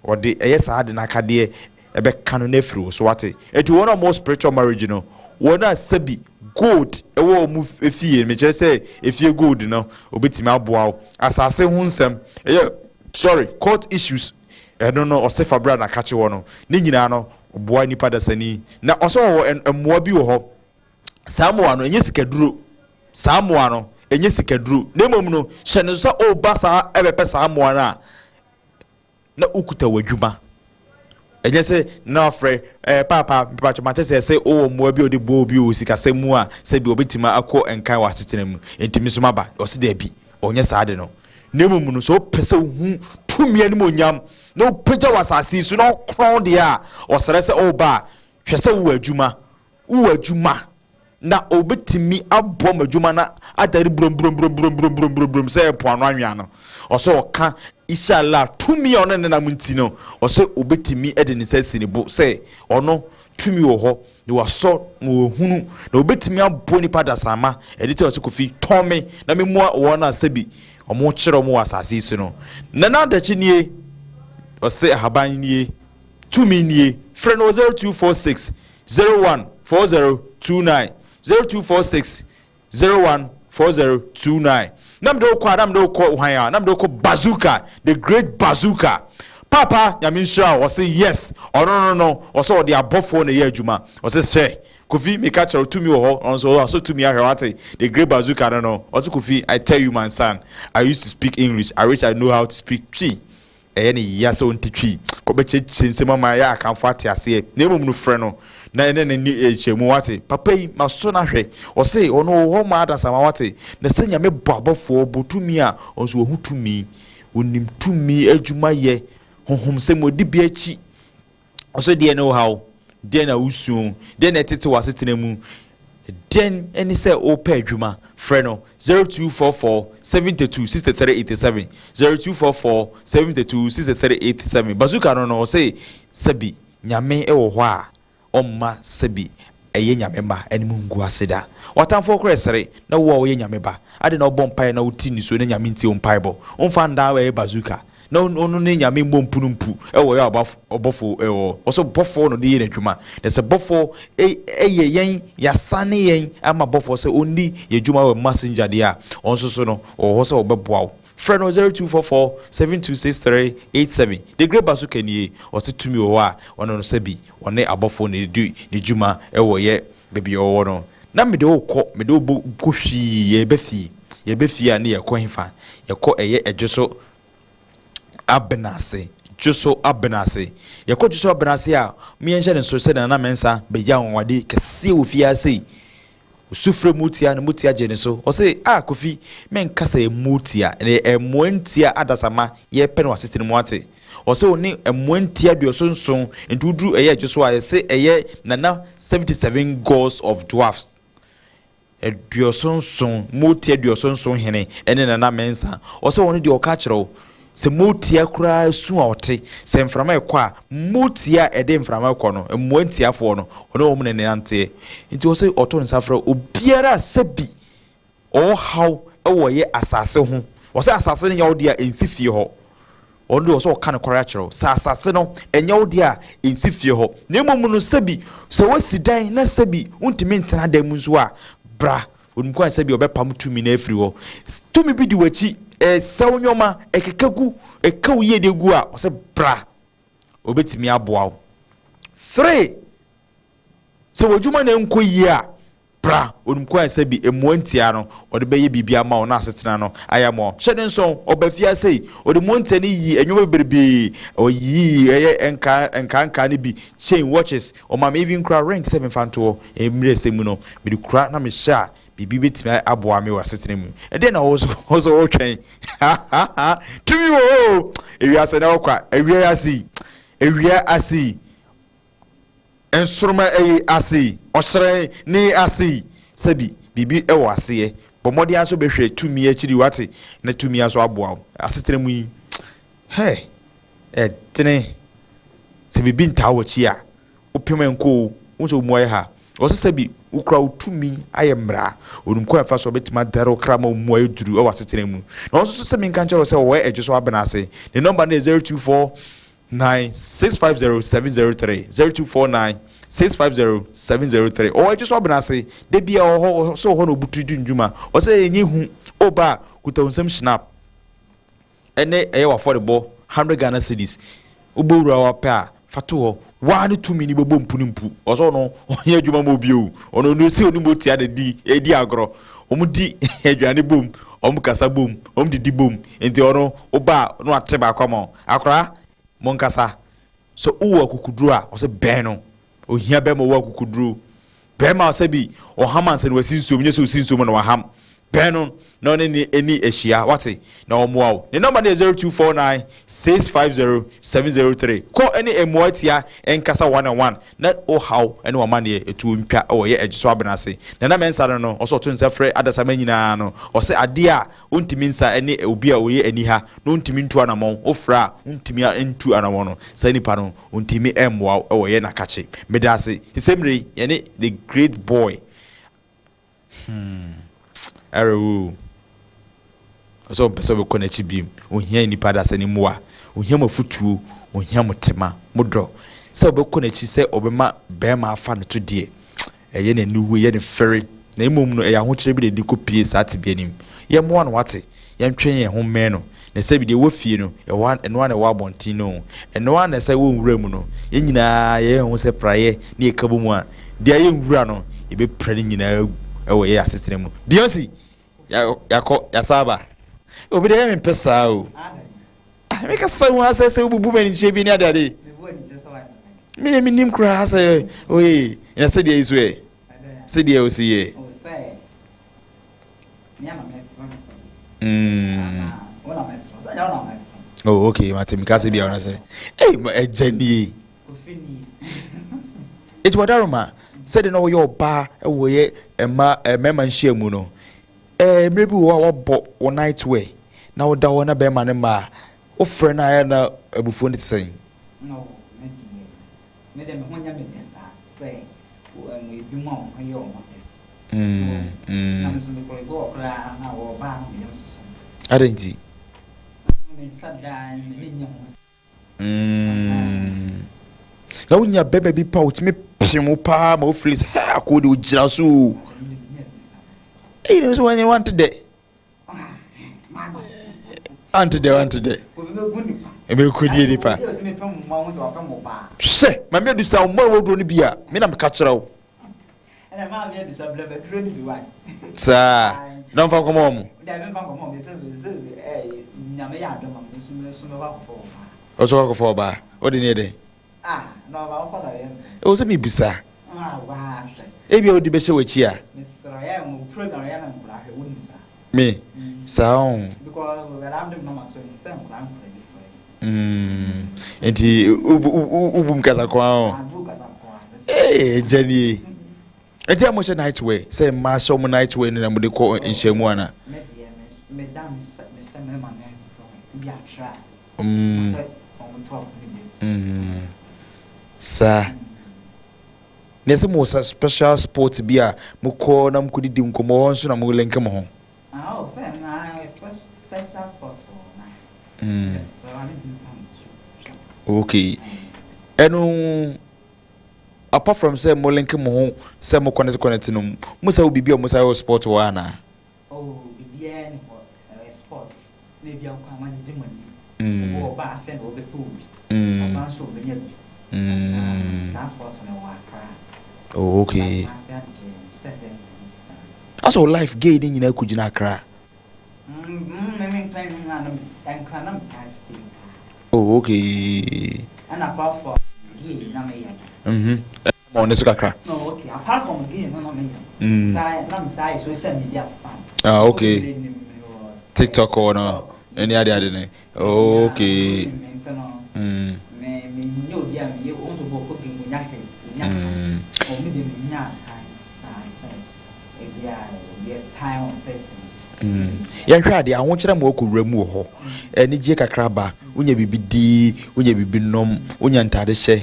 Ɔde ɛyɛ saa de n'akadeɛ ɛbɛka no n'afiri wo so wate. Eti wɔn a wɔwɔ spiritual marriage no, wɔn a sɛbi gold ɛwɔ wɔn efie, mekyerɛ sɛ efie gold no, obetumi aboa wo. Asase ho nsɛm ɛyɛ, sorry, court issues, ɛno no ɔsɛ fabra na kakye wɔ no ne nyinaa no, ɔboa nipa dasani. Na ɔsɛ ɔwɔ mmoa bi wɔ hɔ. Saa mmoa no ɛnyɛ sikaduro, saa mmoa no ɛnyɛ sikaduro, na mmom no hyɛ no sɛ ɔba saa ɛbɛpɛ saa mmoa no a na wokuta w'adwuma. Ɛnyɛ sɛ na wafrɛ paapa mpatwɔ mate sɛ wowɔ mmoa bi a ɔde boa obi wɔ sikasɛm mu a sɛbi ɔbɛtumi akɔ nkan wɔ asetena mu, nti mi nso maba. Ɔsi daabi, ɔnyɛ saa de no, na mmom no sɛ wopɛ sɛ wohu tumi anim onyam na wopagya wɔ asase yi so na ɔkorɔn deɛ a, ɔsrɛ sɛ ɔreba a, hwɛ sɛ wowɔ adwuma, wowɔ adwuma na obetumi aboa mo adwuma na adare burom sɛ mpoano anwea no. Ɔsɛ ɔka inshallah tumi a ɔne nenam nti no, ɔsɛ obetumi de ne nsa asi ne bo sɛ ɔno tumi wɔ hɔ na wasɔ na wahunu na obetumi aboa nipa dasama. Ɛde tí ɔsɛ Kofi tɔn me na memmoa wɔn a sɛbi ɔmo kyerɛ ɔmo wɔ asase yi so no. Nana Adakye nie. Ɔsɛ ahaban nie, tumi nie. Frɛ no 0246 014029, 0246 014029. Na mede wokɔ a, na mede wokɔ hwan a, na mede wokɔ Bazooka, the Great Bazooka. Papa, Nyame nhyira wo. Ɔse yes, ɔno no ɔsɛ ɔde abɔfoɔ na ɛyɛ adwuma. Ɔse sɛ Kofi, meka kyerɛ wo, tumi wɔ hɔ. Ɔno nso ɔsɛ tumi ahwɛ wate. The Great Bazooka no, ɔse Kofi, I tell you, my son, I used to speak English. I wish I know how to speak Twi. Ɛyɛ ne ya sɛ ɔnte Twi kɔbɛkyerɛkyerɛ nsɛm ama ɛyɛ Akamfo ate aseɛ, na mmom no frɛ no na ɛne ne ni ɛhyɛ wate. Papa yi maso no ahwɛ. Ɔse ɔno wɔ hɔ ma adasama wate, na sɛ Nyame bɔ abɔfoɔ bɔ tumi a, ɔnso wahu tumi. Onim tumi adwuma yɛ, honhom sɛ mu ɔdi bi akyi. Ɔsɛ deɛ ne wo haw, deɛ na wosuo, deɛ na ɛtete w'asetena mu, deɛn ne sɛ wopɛ adwuma. Frɛ no 0244 72 63 87, 0244 72 63 87. Bazooka no ɔsɛ sɛbi Nyame wɔ hɔ a ɔmma sɛbi ɛyɛ Nyame ma anim ngu ase da. W'atamfoɔ korɛ sere na wo a woyɛ Nyame ba, ade na wobɔ mpaeɛ na woti nisuo na Nyame ntie wo mpaebɔ. Womfa nda ɛyɛ bazooka na ɔno ne Nyame mmɔ mpu no mpu ɛwɔ yɛ ɔbɔfoɔ ɛwɔ ɔsɛ bɔfoɔ na ɔde yɛ n'adwuma. Na sɛ bɔfoɔ ɛyɛ yɛn yasane yɛn ama bɔfoɔ sɛ ɔnni yɛ adwuma wɔ messenger deɛ a, ɔno nso so no ɔwɔ hɔ sɛ ɔbɛboa wo. Frɛ no 0244 7263 87. The Great Bazooka nie. Ɔsɛ tumi wɔ hɔ a ɔno no sɛbi ɔne abɔfoɔ na ɛdi ne dwuma ɛwɔ yɛ baabi a ɔwɔ no. Na mede wo kɔ, mede wo bɔ kɔ hwii, yɛbɛ fie. Yɛbɛ fie a ne yɛkɔ hefa? Yɛkɔ ɛyɛ ɛdwo so abenase. Dwo so abenase. Yɛkɔ dwo so abenase a, meyɛnhyɛ ne so sɛ Nana Mensah bɛgya anwanwade kɛseɛ wɔ fie ase yi. Osufrɛ Motia na Motia gye ne so. Ɔse, "Ah, Kofi, menka sɛ Motia, na ɛmmoa ntia adasama yɛpɛ no wɔ asetena mu ate." Ɔse wo ne mmoa ntia 77, nti woduru ɛyɛ adwo so a, yɛse ɛyɛ Nana 77 Gods of Dwarfs. 77, Motia 77 hene ɛne Nana Mensah. Ɔse wɔn deɛ ɔka kyerɛ wo, sɛ Motia koraa su a ɔte, sɛ mframa ɛkɔ a, Motia a ɛde mframa ɛkɔ no, mmoa ntiafoɔ no, ɔne wɔn na nanteɛ. Nti ɔse ɔto nsa frɛ obiara sɛbi ɔwɔ haw ɛwɔ yɛ asase ho. Ɔse asase no nyɛ wo deɛ a ɛnsi fie hɔ. Ɔno deɛ ɔsɛ ɔka nokware akyerɛ wo sɛ asase no ɛnyɛ wo deɛ a ɛnsi fie hɔ. Na mmom no sɛbi sɛ woasi dan na sɛbi wontumi ntena dan mu nso a, bra. Onim kwan sɛbi ɔbɛpam tumi no afiri hɔ. Tumi bi di w'akyi, ɛsɛw nneɛma, ɛkeka gu, ɛka wo yiedie gu a, ɔsɛ bra. Obɛtumi aboa wo. 3, sɛ w'adwuma na ɛnkɔ yie a, bra. Onim kwan sɛbi mmoa ntia no, ɔde bɛyɛ biribi ama wo na asetena no ayɛ ama wo. Hyɛ ne nson, ɔba fie ase yi, ɔde mmoa ntia no yi nneɛma bebree, ɔyiyi ɛyɛ nka nka no bi, chain, watches, ɔma me even kura ring sɛ memfa ntoɔ, mmerɛ sɛ mu no, mede kura na mehyɛ a, biribi bɛtumi aboa me wɔ asetena mu. Ɛdeɛ na wo so wotwɛn? Tumi wɔ hɔ o! Ewiase na wɔkɔ a, awia ase yi, awia ase yi, nsoroma ɛyi ase yi, ɔhyerɛn ne ase yi, sɛbi biribi ɛwɔ aseɛ. Bɔ mmɔden aso bɛhwɛ tumi akyiri wate na tumi aso aboa wo. Asetena mu yi, hɛ, ɛtene sɛ biribi ntaa w'akyi a, wopem nkɔ o, wo nso mu ayɛ ha. Ɔsɛ sɛbi wokura wo tumi ayɛ mmara. Onim kwan fa so ɔbɛtumi adare wo kra ma wo mu ayɛ duru ɛwɔ asetena mu. Na ɔno nso sɛ menka nkyerɛ wo sɛ ɔwɔ ɛgye so abena ase. Ne nɔmba no yɛ 0249 650 703, 0249 650 703. Ɔwɔ ɛgye so abena ase. Da bia ɔwɔ hɔ, sɛ ɔwɔ hɔ na obutu di ndwuma. Ɔsɛ ɛnyɛ hu, ɔba a kuta wo nsam snap. Ɛne ɛyɛ w'afɔrebɔ 100 Ghana cedis. Wobɛwura wapɛ a, fa to hɔ. Waa ne tumi ni bɛbɔ mpu ne mpu. Ɔsɛ ɔno ɔnyɛ adwuma ma obi o. Ɔno ɔno ɔsi ɔne Motia na di edi agorɔ. Ɔmo di aduane bom, ɔmo kasa bom, ɔmo didi bom. Nti ɔno ɔba a na wate baako ama wo. Akora, mo nkasa. Sɛ wowɔ akukuduro a, ɔsɛ bɛn no. Ohia bɛrima ɔwɔ akukuduro. Bɛrima ɔsɛ bi ɔham ansa na wasi nsuom, nyɛ sɛ osi nsuom na waham. Bɛn no na ɔne ne ani ahyia, wate, na ɔmmoa wo. Ne nɔmba no yɛ 0249 650 703. Kɔ ne mmoa tia nkasa one on one na wo haw ne w'amanneɛ ɛtuo ntwa wɔ yɛ ɛgye so abena ase. Nana Mensah no no, ɔsɛ ɔto nsa frɛ adasamma nyinaa no, ɔsɛ adeɛ a ɔntumi nsa ne obi a ɔyɛ aniha na ɔntumi ntu anammɔn, wofrɛ a ɔntumi ntu anammɔn no, saa nipa no ɔntumi mmoa wo wɔ yɛ n'akakye. Meda ase. Sisɛ mmerɛ yi, yɛne the great boy. Ɛrɛ o. Ɔsɛ ɔmpɛ sɛ ɔbɛkɔ n'akyi biem. Ohia nnipa da sɛ ne mmoa. Ohia mo afotuo, ohia mo tema, mo dɔ. Sɛ ɔbɛkɔ n'akyi sɛ ɔbɛma bɛrima afa no to deɛ, ɛyɛ n'aniwu, ɛyɛ ne fɛre. Na mmom no, ɛyɛ ahokyerɛ bi na ɛde kɔpie saa tebea no mu. Yɛmmoa no wate, yɛntwe yɛn ho mmɛn no. Na sɛbi deɛ ɛwɔ fie no, ɛwɔ ɛno ara na ɛwɔ abɔnten no o. Ɛno ara na ɛsɛ wɔ nwura mu no. Yɛn nyinaa yɛyɛ yɛn ho sɛ praeɛ ne yɛka bɔ mu a, deɛ ayɛ nwura no, yɛbɛpira ne nyinaa agu ɛwɔ yɛn asetena mu. Beyonce, yɛakɔ, yɛasan aba. Obi deɛ ɛyɛ mempɛ saa o. Ah, mekasa hu asɛ sɛ wobubu m'anikyɛ bi ne adeade. Meyɛ menim koraa sɛ oye, na sɛdeɛ yi so ɛ, sɛdeɛ ɔsi yɛ. Oh okay, mate meka sɛ bia ɔna sɛ ei ɛgya nie. Kofi nie. Eti wadaroma sɛdeɛ na wɔyɛ ɔbaa wɔ yɛ mma mmarima nhyia mu no ɛɛ mmerɛ bi wɔ hɔ a wɔabɔ wo night wear na woda hɔ na bɛrima no mma a wofrɛ no a ɛyɛ na abufuo no te sɛn? No, me deɛ me deɛ me ho nyɛ me dɛ saa sɛ ebinom a wɔn ho yɛ wɔn dɛ. So na me nso me kɔ ebi wɔ koraa na wɔba a na me yam hyehye me. Adɛn nti? Me nsa da me nyɛ ho. Mm. Na wonya bɛrima bi pa wotumi pem wo paa ma wofili sɛ hɛ akoo de wogyina so o. Eyi no nso wanyɛ wante dɛ. Ante dɛ wante dɛ. Ɛbɛku die nipa. Hwɛ maame adusa wo mma wɔduro no bi a me na meka kyerɛ wo. Ɛna maame abisa brɛ me aduro no bi wae. Saa na ɔmfa nkɔmɔ wɔn. Dabi mfa nkɔmɔ wɔn sɛ sɛ ɛɛ nyame yɛ adom a me nso me nso mɛkɔ akɔfa ɔbaa. Ɔsɔ kɔ akɔfa ɔbaa ɔde ne yɛ dɛn. Ah na ɔbaa wofa na ɔyɛ no. Ɛwɔ sɛ mebisa. Ah waa hwɛ. Ebi a wode bɛhyɛ w'akyi a. Mesrɛ yɛ mo program yɛ na nkora hwɛ wonim saa. Me saa ɔn. Because wɛrɛ adom na mato no sɛ nkora nkora bi frɛ. Mm, nti wobum kasa ko ara o. Ee, agya nie. Nti a mohyɛ night wear sɛ mmaa hyɛ wɔn night wear no na mode kɔ nhyiamu ana? Mm. Mm. Saa. Na ɛsɛ mo sa special sport bi a mokɔ na mokɔdidi nkɔmmɔ hɔ nso na mo link mo ho. Ah oh sɛ na special sport wɔ hɔ na Mm. Okay. Ɛno apart from sɛ mo link mo ho sɛ mo connect connect no mo sɛ wo biribi a mo sa yɛ sport wɔ anaa? Oh biribiara ni hɔ ɛyɛ sport na ebi akɔ a moagyegye mo ani. Mm. Obi ɔba afɛ na ɔbɛpɛ obi. Mm. Ɔba nso ɔbɛnya bi. Mm. Saa sport no wɔ Accra. Oh okay. Asɛ wo life gay ne nyinaa kɔgyina Accra? Oh okay. Ɛna apart from gay na meyɛ no. Mhm. Ma ɔne so kakra. Oh okay. Apart from gay no na meyɛ no. Mm. Saa na me saa yɛ social media fan. Ah okay. TikTok hɔ no ɛne ade ade ne. Oh okay. Mm. Me me nyɛ obi a meyɛ wɔn nso bɔ kɔ game onya hwɛ onya. Mm. Oh me de me nya time saa sɛ. Yɛnhwɛ adeɛ, ahokyerɛ ma wɔkɔ wura mu wɔ hɔ. Anigyeɛ kakra ba, wonya biribi di, wonya biribi nom, wonya ntaade hyɛ.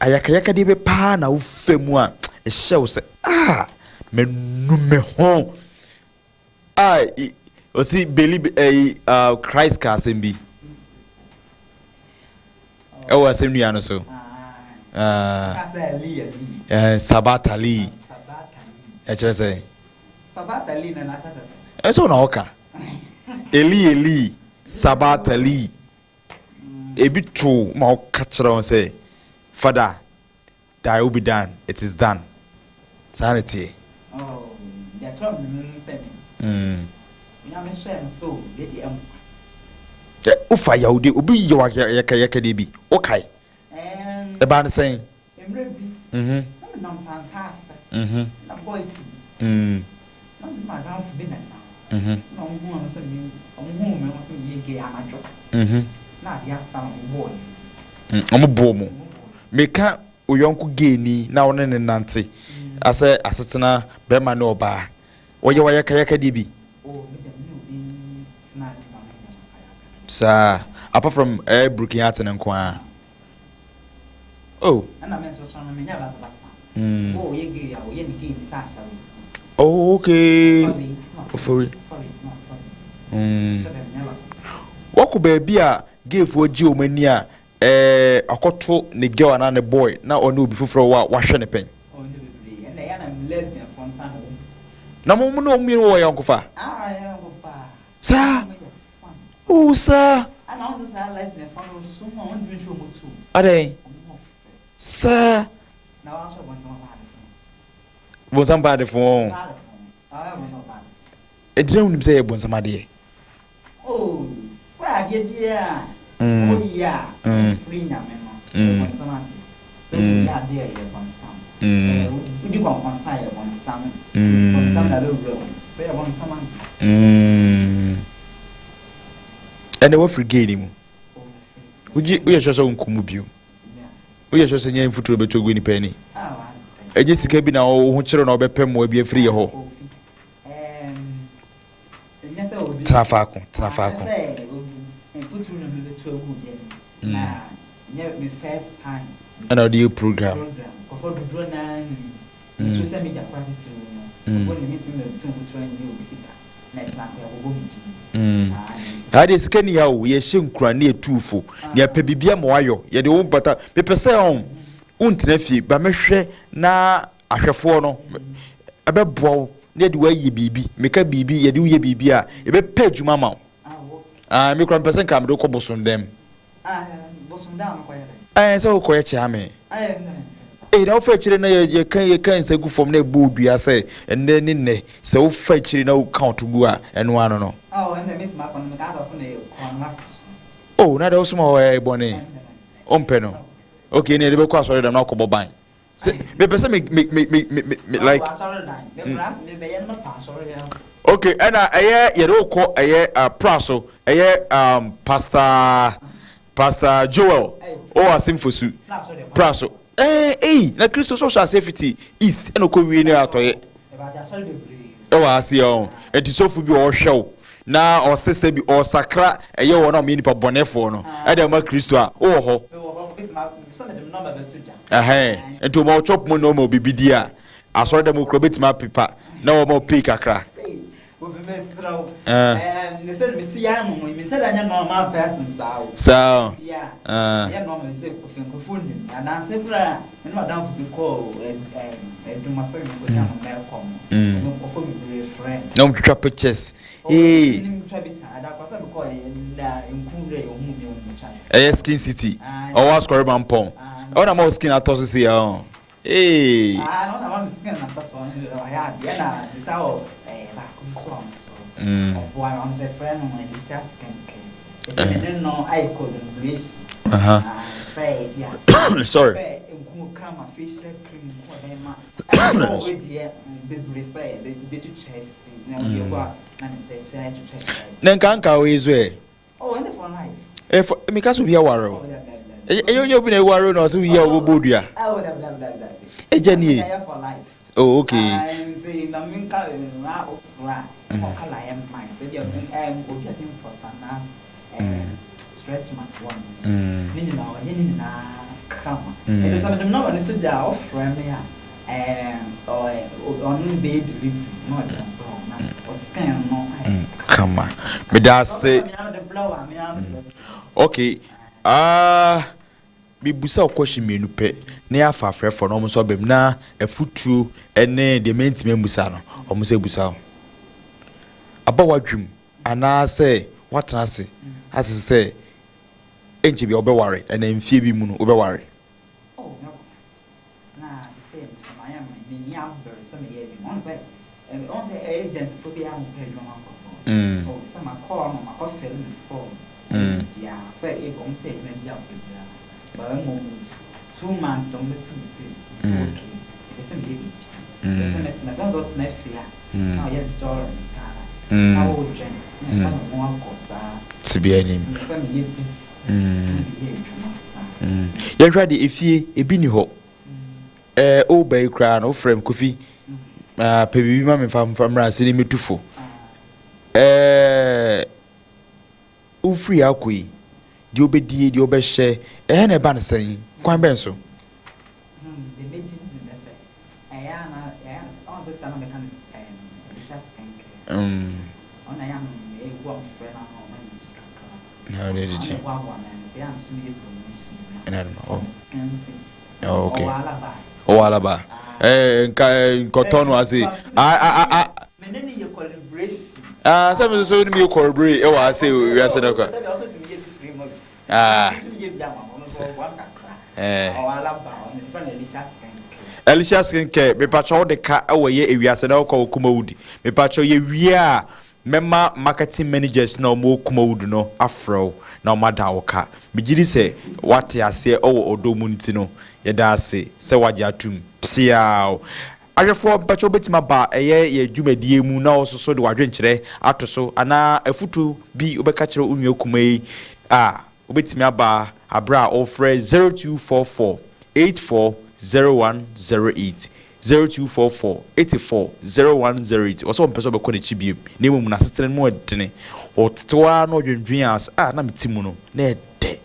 Ayakayakadeɛ bɛ paa na wofa mu a, ɛhyɛ wo sɛ, ah, manu me ho. Ah, ɔsi believe ɛyi, uh, Christ ka asɛm bi. Ɛwɔ asɛnnua no so. Sabata li. Ɛkyerɛ sɛ. Ɛsɛ na ɔka. Eli Eli Sabata li. Ebi to ma ɔka kyerɛ wɔn sɛ, Fada, Thy will be done, it is done. Saa na ɛteɛ. Oh, deɛ ɛtɔ me mu sɛ me. Mm. Onyame hyɛɛ me so, yɛ deɛ ɛmmoa. Ɛ wofa yawde, obi yɛ wo ayakayakadeɛ bi, wokae? Ɛbaa no sɛn? Mmerɛ bi, Mhm. na menam Santa ase, Mhm. na boys bi, Mm. na me ne m'adamfo bi na ɛnam. Mhm. Na wɔn huu me sɛ me, wɔn huu me sɛ meyɛ gay anadwo. Mhm. Na adeɛ asa na wɔn bɔɔ yɛn. Mm, wɔn bɔɔ mo. Meka wo yɔnko gayni na wo ne no nante asɛ asetena bɛrima ne ɔbaa. Wɔyɛ wo ayakayakadeɛ bi? Saa, apart from ɛyɛ broken heart no nko ara. Oh. Mm. Oh, okay. Ofori. Mm. Wɔkɔ baabi a gayfoɔ gye wɔn ani a Ɛɛ ɔkɔto ne girl anaa ne boy na ɔne obi foforɔ wɔ a wahwɛ no pɛn. Na mo ne wɔn mmienu wɔ ayɔnkofa? Saa? Oh saa. Adɛn? Saa. Bonsam ba adefo wɔn. Ɛnti na wonim sɛ ɛyɛ bonsam adeɛ. Oh, sɛ adeɛ biara a woyɛ a ɛmfiri Nyame no, ɛyɛ bɔnsam adeɛ. Sɛ woyɛ adeɛ a ɛyɛ bɔnsam. Wodi kɔnkɔnsa a ɛyɛ bɔnsam. Bɔnsam na ɛbɛwura wo mu. Sɛ ɛyɛ bɔnsam adeɛ. Ɛnɛ woafiri gay no mu? Wogye woyɛ sure sɛ wonkɔ mu bio? Woyɛ sure sɛ nyɛ mfuturo bɛtɔ agu nipa ani? Ɛnyɛ sika bi na wo ho kyerɛ na wobɛpɛ mmoa bi afiri yɛ hɔ? Tena faako, tena faako. Ɛna wode yɛ program. Saa deɛ sika ni ha o, yɛhyɛ nkuran ne yɛtu fo, ne yɛpɛ biribi ama wayɔ, yɛde wo bata. Mepɛ sɛ ɔn, wontena fie, ba mɛhwɛ na ahwɛfoɔ no ɛbɛboa wo na yɛde wo ayɛ biribi. Meka biribi, yɛde wo yɛ biribi a, yɛbɛpɛ adwuma ama wo. Ah, me kora mepɛ sɛ nka mede wo kɔ bosom dɛm. Ɛɛ sɛ wokɔyɛ kyeame. Ee na wofa akyire na yɛka yɛka nsa gu fam na ɛbɔ odua sɛ ɛnnɛ ne nnɛ sɛ wofa akyire na woka ɔto gu a ɛno ano no. Oh na deɛ wosoma hɔ ɛyɛ bɔne. Wompɛ no. Okay ne yɛde bɛkɔ asɔre dɛm na wakɔbɔ ban. Sɛ mepɛ sɛ me me me me me me like. Mm. Okay ɛna ɛyɛ yɛde wokɔ ɛyɛ uh, pra so ɛyɛ um, pastor pastor Joel ɔwɔ asemfosu pra so ɛɛ eyi na Kristo so ɔhyɛ aseɛ fiti east ɛna ɔkɔ wie ne atɔyɛ ɛwɔ aseɛ ɔn ɛnti sɔfo bi ɔhwɛ wo na ɔse sɛ bi ɔsakra ɛyɛ wɔn a wɔyɛ nipa bɔnɛfoɔ no ɛde ama Kristo a wowɔ hɔ. Ɛhɛn, nti wɔma wo chop money na wɔma wo biribi di a, asɔre dɛm kura wobɛtumi apepa na wɔma wo pay kakra. Ɛɛ. Saa o. Ɛɛ. Na wɔtwitwa pictures. Ee. Ɛyɛ skin city. Ɔwɔ asukɔre ma mpɔn. Ɛwɔ na ma wo skin atɔ so si ya ɔ. Ee. Mm. Uh-huh. Sorry. Ne nka nka o yesu ɛ. Ɛfɔ mi ka so bi aware o. Ɛyɛ onye obi na eware na ɔsɛ oyi a ɔbɛbɔ odua. Ɛgya nie. Oh okay. Kama. Meda ase. Okay. Ah, mebusa wo question mmienu pɛ na yɛafa afrɛfoɔ na wɔn nso aba mu na afutuo ne deɛ mantumi ammusa no wɔn nso abusa wo. Aba w'adwem anaasɛ woatena ase asese sɛ ɛnkyɛ bia wobɛware anaa mfie bi mu no wobɛware? Oh, mɛware. Na sesei nso mayɛ me m'ani aber sɛ meyɛ edwuma. Wohu sɛ wohu sɛ agent fo biara mmpɛ edwuma ma nkorɔfo. Oh sɛ makɔ hɔ no makɔ fill me form ɛne biribiara sɛ ebi wɔn sɛ edwuma bi a wɔpɛ biara but mbom 2 months na wɔbɛtu me pay mese okay mepɛ sɛ meyɛ biribi mepɛ sɛ mɛtena fie. Wohu sɛ wotena fie a na ɔyɛ dɔɔre saa na wodwen na ɛsɛ me ho akɔ saa Tebea nim. nti mepɛ sɛ meyɛ busy na meyɛ adwuma saa. Yɛhwɛ adeɛ efie ebi ni hɔ. Ɛɛ ɔreba yi koraa no wofrɛ me Kofi ah, pɛ biribi ma me mfa mfa mmra ase ne metu fo. Ɛɛ wofiri akɔ yi deɛ wobɛdie deɛ wobɛhyɛ ɛhɛ na ɛba no sɛn kwan bɛn so? Deɛ mɛdi ne bɛhyɛ ɛyɛ a na ɛyɛ a ɔn sɛ sika na mɛka no Alicia skincare ɔno ɛyɛ a meyɛ gu a mefrɛ no ano ɔma me bi kakra Na ɔde ɔno didi. na ɛboaboa me ano sɛ ɛyɛ a nso meyɛ promotion Ɛna de ma na oh. me skin city Oh, okay. ɔwɔ alaba. Ɔwɔ alaba. Ɛɛ nka nkɔtɔ no ase. Ah ah ah ah. Me ne no yɛ collaboration. Ah, sɛ me nso so ne mi yɛ collaborate ɛwɔ ase wiase no kɔ. Sɛbi ɔsɛ tumi yɛ bi free ma bi. Ah. Nso mi yɛ bi ama ɔno nso ɔboa me kakra. Ɛɛ. Ɔwɔ alaba ɔno fɛ no Alicia skincare. Alicia skincare, mepakyɛ wode ka ɛwɔ yɛ ewiase na wokɔ wɔ Kumawood. Mepakyɛ yɛ wie a mɛma marketing managers na ɔmo wɔ Kumawood no afrɛ wo na ɔmo ada wo ka. Megye di sɛ wate aseɛ ɛwɔ ɔdɔ mu nti no yɛda ase sɛ wagye atum piaw. Ahwɛfoɔ mpakyɛ wobɛtumi aba ɛyɛ yɛ dwumadie mu na ɔsoso de wadwenkyerɛ ato so anaa afutuo bi wobɛka kyerɛ wo nua kuma yi a wobɛtumi aba. Aberɛ a wofrɛ 0244 84 0108, 0244 84 0108, ɔsɛ ɔmpɛ sɛ ɔbɛkɔ n'akyi biom, na mmom n'asetena no mu ɛdene. Ɔtete hɔ ara na ɔdwendwen a ɔsɛ ah na mete mu no na ɛdɛ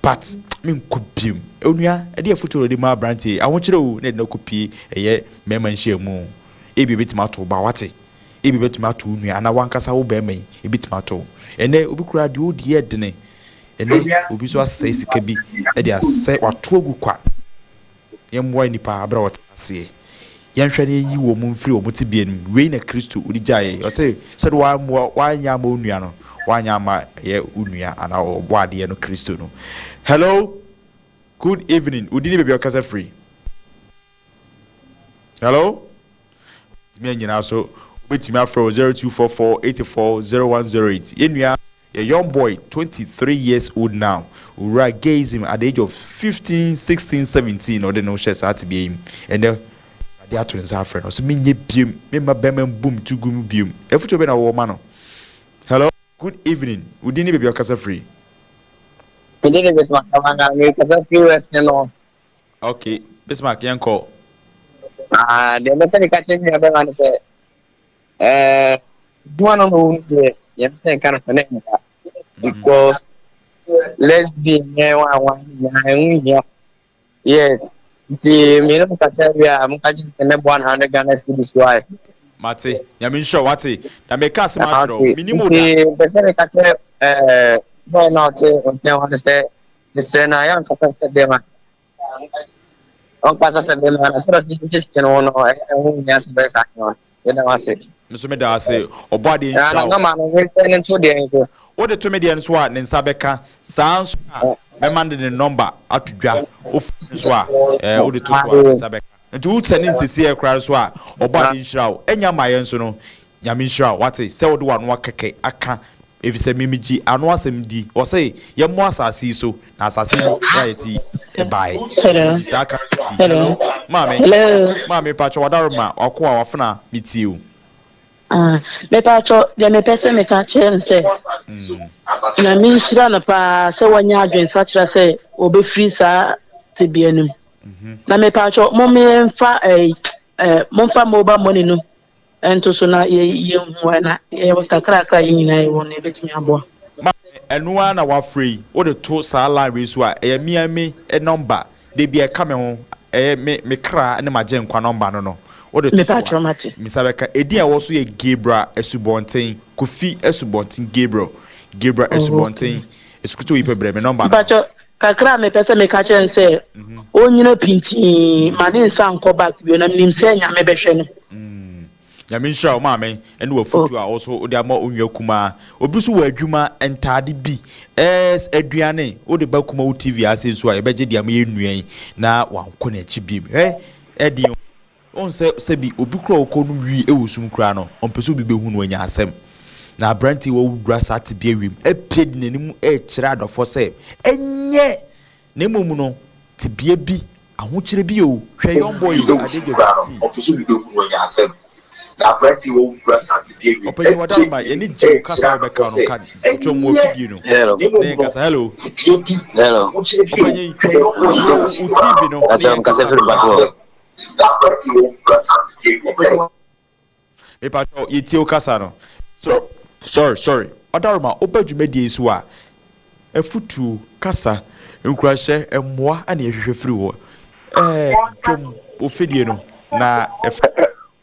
but menkɔ biom. Onua, ɛdeɛ afotuo na ɔde ma aberanteɛ yi? Ahokyerɛ o na ɛde no akɔpie ɛyɛ mmarima nhyiamu o. Ebia ɛbɛtumi ato wo ba, wate? Ebia ɛbɛtumi ato wo nua anaa w'ankasa wo barima yi, ɛbɛtumi ato wo. Ɛnnɛ obi koraa deɛ ɔredi yɛ dene. Ɛnnɛ, obi nso asɛe sika bi de asɛe, wato agu kwa. Yɛmmoa nnipa berɛ a wɔte aseɛ. Yɛnhwɛ na yɛnyi wɔn mfiri wɔn tebea no mu. Wei na Kristo de gyae yɛn. Ɔse, sɛdeɛ woammoa, woanyɛ amma wo nua no, woanyɛ amma ɛyɛ wo nua anaa ɔbɔadeɛ no Kristo no. Hello, good evening. Wo din ne baabi a wokasa firi? Hello? Wobɛtumi anyina so. Wobɛtumi afrɛ wɔ 0244 84 0108. Yɛn nua yɛ young boy, 23 years old now. Owura gayism at the age of 15, 16, 17 na ɔde ne ho hyɛɛ saa tebea yi mu. Ɛnnɛ, Awurade ato ne nsa afrɛ no. Ɔse menyɛ biom, memma bɛrima mbu me to gu mu biom. Afutuo bɛn na wowɔ ma no? Hello? Good evening. Wo din ne baabi a wokasa firi? Me din de Bismarck Amana, mekasa firi West no. Ok Bismarck yɛn kɔ. Ah, deɛ mɛpɛ de ka kyerɛ me nua bɛrima no sɛ, ɛɛ, adwuma no na ɔwɔ mu deɛ, yɛn sɛ nka no sɛ ne nka. Because lesbian ne wɔn a wɔn nyinaa ɛho hia. Yes, nti me no kasa wie a, mo ka kyerɛ sɛ mɛboa no 100 Ghana cedis why. Mate, Nyame nhyira wo wate. Na meka asɛm akyerɛ wo, Okay, menim wo da. nti mpɛ sɛ meka kyerɛ ɛɛ boy na ɔte nkyɛn hɔ no sɛ, mesrɛ no a, yɛankasa sɛ bɛrima. Ɔnkasa sɛ bɛrima na sɛdeɛ ɔsi hyehyɛ ne ho no, ɛyɛ ɛho nhia sɛ ɔbɛyɛ saa nneɛma no. Yɛda wo ase. Me nso meda wo ase. Ɔbɔ adeɛ Na nhyira na wo. nɔma no mensɛn no nto deɛ nso. Wode to me deɛ nso a, ne nsa bɛka. Saa ara nso na mɛma no de ne nɔmba ato dwa. Wofrɛ no nso a, ɛɛ wode to so a, ne nsa bɛka. Nti wo sɛ ne nsesieɛ koraa nso a, Ɔbɔ adeɛ nhyira wo. Ɛnya mmaeɛ nso no, Nyame nhyira wo, wate, sɛ wode w'ano kɛkɛ aka, efisɛ me megye ano asɛm di. Ɔse yɛmmɔ asase yi so, na asase yi a yɛte yi ɛbaeɛ. Hello. Megye saa ka no di. Hello. Hello, maame, Hello. maame pakyɛ w'adaroma, w'akoa, w'afena, metie o. Ah, mepatwɔ deɛ mepɛ sɛ meka kyerɛ no sɛ Nyame nhyira no paa sɛ wanya adwensakyera sɛ ɔbɛfiri saa tebea no mu. Na mepatwɔ mom yɛmfa eh, eh, momfa mobile money no nto so na yɛ yɛnhu na yɛwɔ kakrakra yɛn nyinaa yɛwɔ no yɛbɛtumi aboa. Maame, ɛno ara na wafrɛ yi, wode to saa line wei so a, ɛyɛ me ara me number, da biara ɛka me ho, ɛyɛ me me kra ne m'agyenkwa number no no, wode to so a, Mepakyɛw mate. me nsa bɛka. Edin a ɛwɔ so yɛ Gabriel Asubɔnten, Kofi Asubɔnten Gabriel, Gabriel Oh, okay. Asubɔnten, Asukutu Oyi pɛ brɛ me number no no. Mpakyɛw, kakra a mepɛ sɛ meka kyerɛ no sɛ ɔnnyina pintinn ma ne nsa nkɔ back bio na menim sɛ Nyame bɛhwɛ no. Nyame nhyira wo maame ɛne w'afutuo a wo so wode ama onua kumaa. Obi nso wɔ adwuma, ntaade bi, ɛɛs aduane wode ba Kumawu TV ase nso a yɛbɛgye de ama yɛn nua yi na wankɔ n'akyi bio. Hwɛ ɛdeɛn o. Wohu sɛ sɛbi obi koraa a ɔkɔ nom wii wɔ sum koraa no, ɔmpɛ sɛ obi bɛhu no, wanya asɛm. Na aberanteɛ yi wawura saa tebea wei mu apue de n'anim rekyerɛ adɔfoɔ sɛ ɛnyɛ, na mmom no tebea bi, ahokyerɛ bi o, hwɛ young boy o, at the age of 15. Ɔpanyin Wadaroma, yɛn ani gye wo kasa a wobɛka no, ka twam wɔ afidie no na yɛn kasa. Hello. Hello. Ɔpanyin, wo TV no na yɛn kasa. Mepakyɛw yɛtie wo kasa no. So sorry sorry Ɔdaroma woba dwumadie yi so a afutuo, kasa, nkuranhyɛ, mmoa na yɛhwehwɛ firi hɔ. Ɛɛ twam wo fidie no na ɛfa.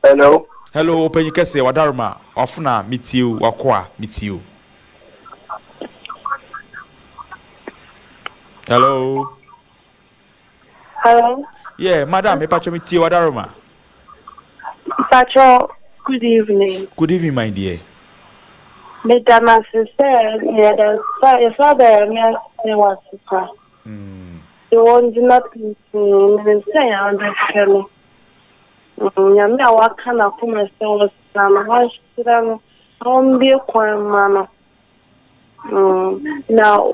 Hello. Hello ɔpanyin kɛseɛ Wadaroma wafona metie wo wakoa metie wo. Hello. Hello. Yeah, madam, me pacho me tie wadaroma. Pacho, good evening. Good evening, my dear. Me da na se sɛ yɛda sa yɛsa da yɛ me ase wɔ ase pa. De wɔn gyina pintinn menim sɛ yɛn abɛhwɛ no. Nyame a waka n'akoma sɛ ɔsra no wahyira no na ɔmbue kwan ma no. Na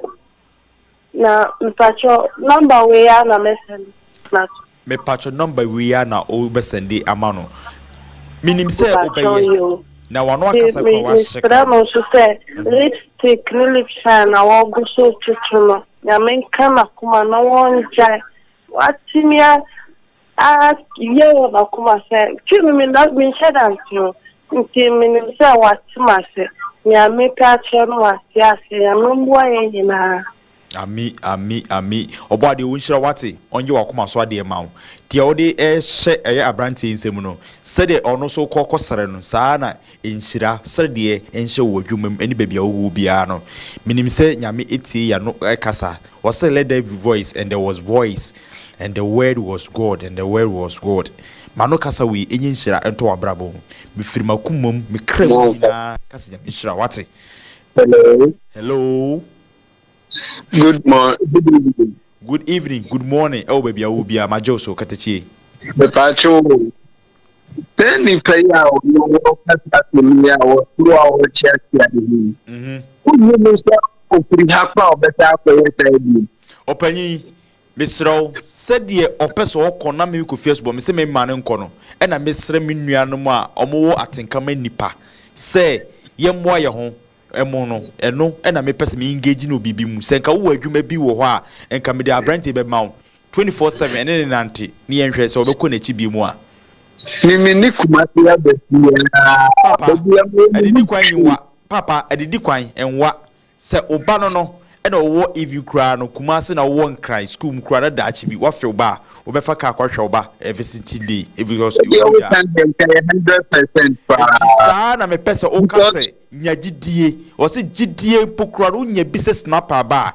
Na mpakyɛw number wei ara na mɛ sɛnde na to. Mepakyɛw number wei ara na wo bɛ sɛnde ama no menim sɛ wo bɛ Mpakyɛw yɛ yoo. na wano Nti akasa me koraa me wahyɛ srɛ kra no nso sɛ lipstick ne lip shine a wɔgu so toto no. Nyame nka n'akoma na wɔngyae. Watumi a ayɛ wɔ n'akoma sɛ twi me me menhyɛ da nte o nti menim sɛ wate m'ase. Nea mepɛ akyerɛ no wate ase. Nyame mmoa yɛn nyinaa. Ami ami ami Ɔbɔadeɛ ɔnhyira wo wate ɔnyɛ wakoma so adeɛ ma wo deɛ wode rehyɛ ɛyɛ abranteɛ yi nsam no sɛdeɛ ɔno nso kɔ kɔ srɛ no saa ara na nhyira srɛdeɛ nhyɛ wo adwuma mu ɛne baabi a wowɔ biara no menim sɛ Nyame tie yano kasa ɔse let there be voice and there was voice and the word was God and the word was God mano kasa wei ɛnyɛ nhyira ɛntɔ wabrabɔ mu mefiri makoma mu me kra mu nyinaa kasa Nyame nhyira wate Hello. Hello. Good morning. Good evening. Good evening, good morning. Ɛwɔ baabi a wowɔ biara, magye wo so, katakyie. Mepatwo o. Sɛ nipa yi a ɔno wɔkasa asɛm yi a wɔsoro a wɔkyeakyea ne ho yi. Mhm. Wonni mu sɛ ofiri ha kɔ a ɔbɛsa akɔyɛ saa bio. Ɔpanyin, mesrɛ wo, sɛdeɛ ɔpɛ sɛ ɔkɔ na me Kofi Asubɔ, mese memma no nkɔ no, ɛna mesrɛ me nuanom a wɔwɔ atenka ma nnipa sɛ yɛmmoa yɛn ho Mo no, ɛno na mepɛ sɛ me engage no wɔ biribi mu. Sɛ nka wowɔ adwuma bi wɔ hɔ a, nka mede aberanteɛ yi bɛma wo. 24/7 ɛne no nante ne yɛnhwɛ sɛ ɔbɛkɔ n'akyi bio mu a. Me me ni Kumasi aba biara. Papa, Baabi a mewɔ adidi m'ani kwan twi. nwa. Papa, adidi kwan nwa. Sɛ wo ba no no na ɔwɔ even koraa no, Kumasi na wowɔ Nkran school mu koraa na daakye bi woafe wo ba a, wobɛfa car akɔhwɛ wo ba every single day because Deɛ wo mogya. woka deɛ nka yɛ 100% Enti paa. saa na mepɛ sɛ woka Because sɛ Nya gyidie. Ɔse gyidie mpo koraa no wonya bi sɛ snapper aba a,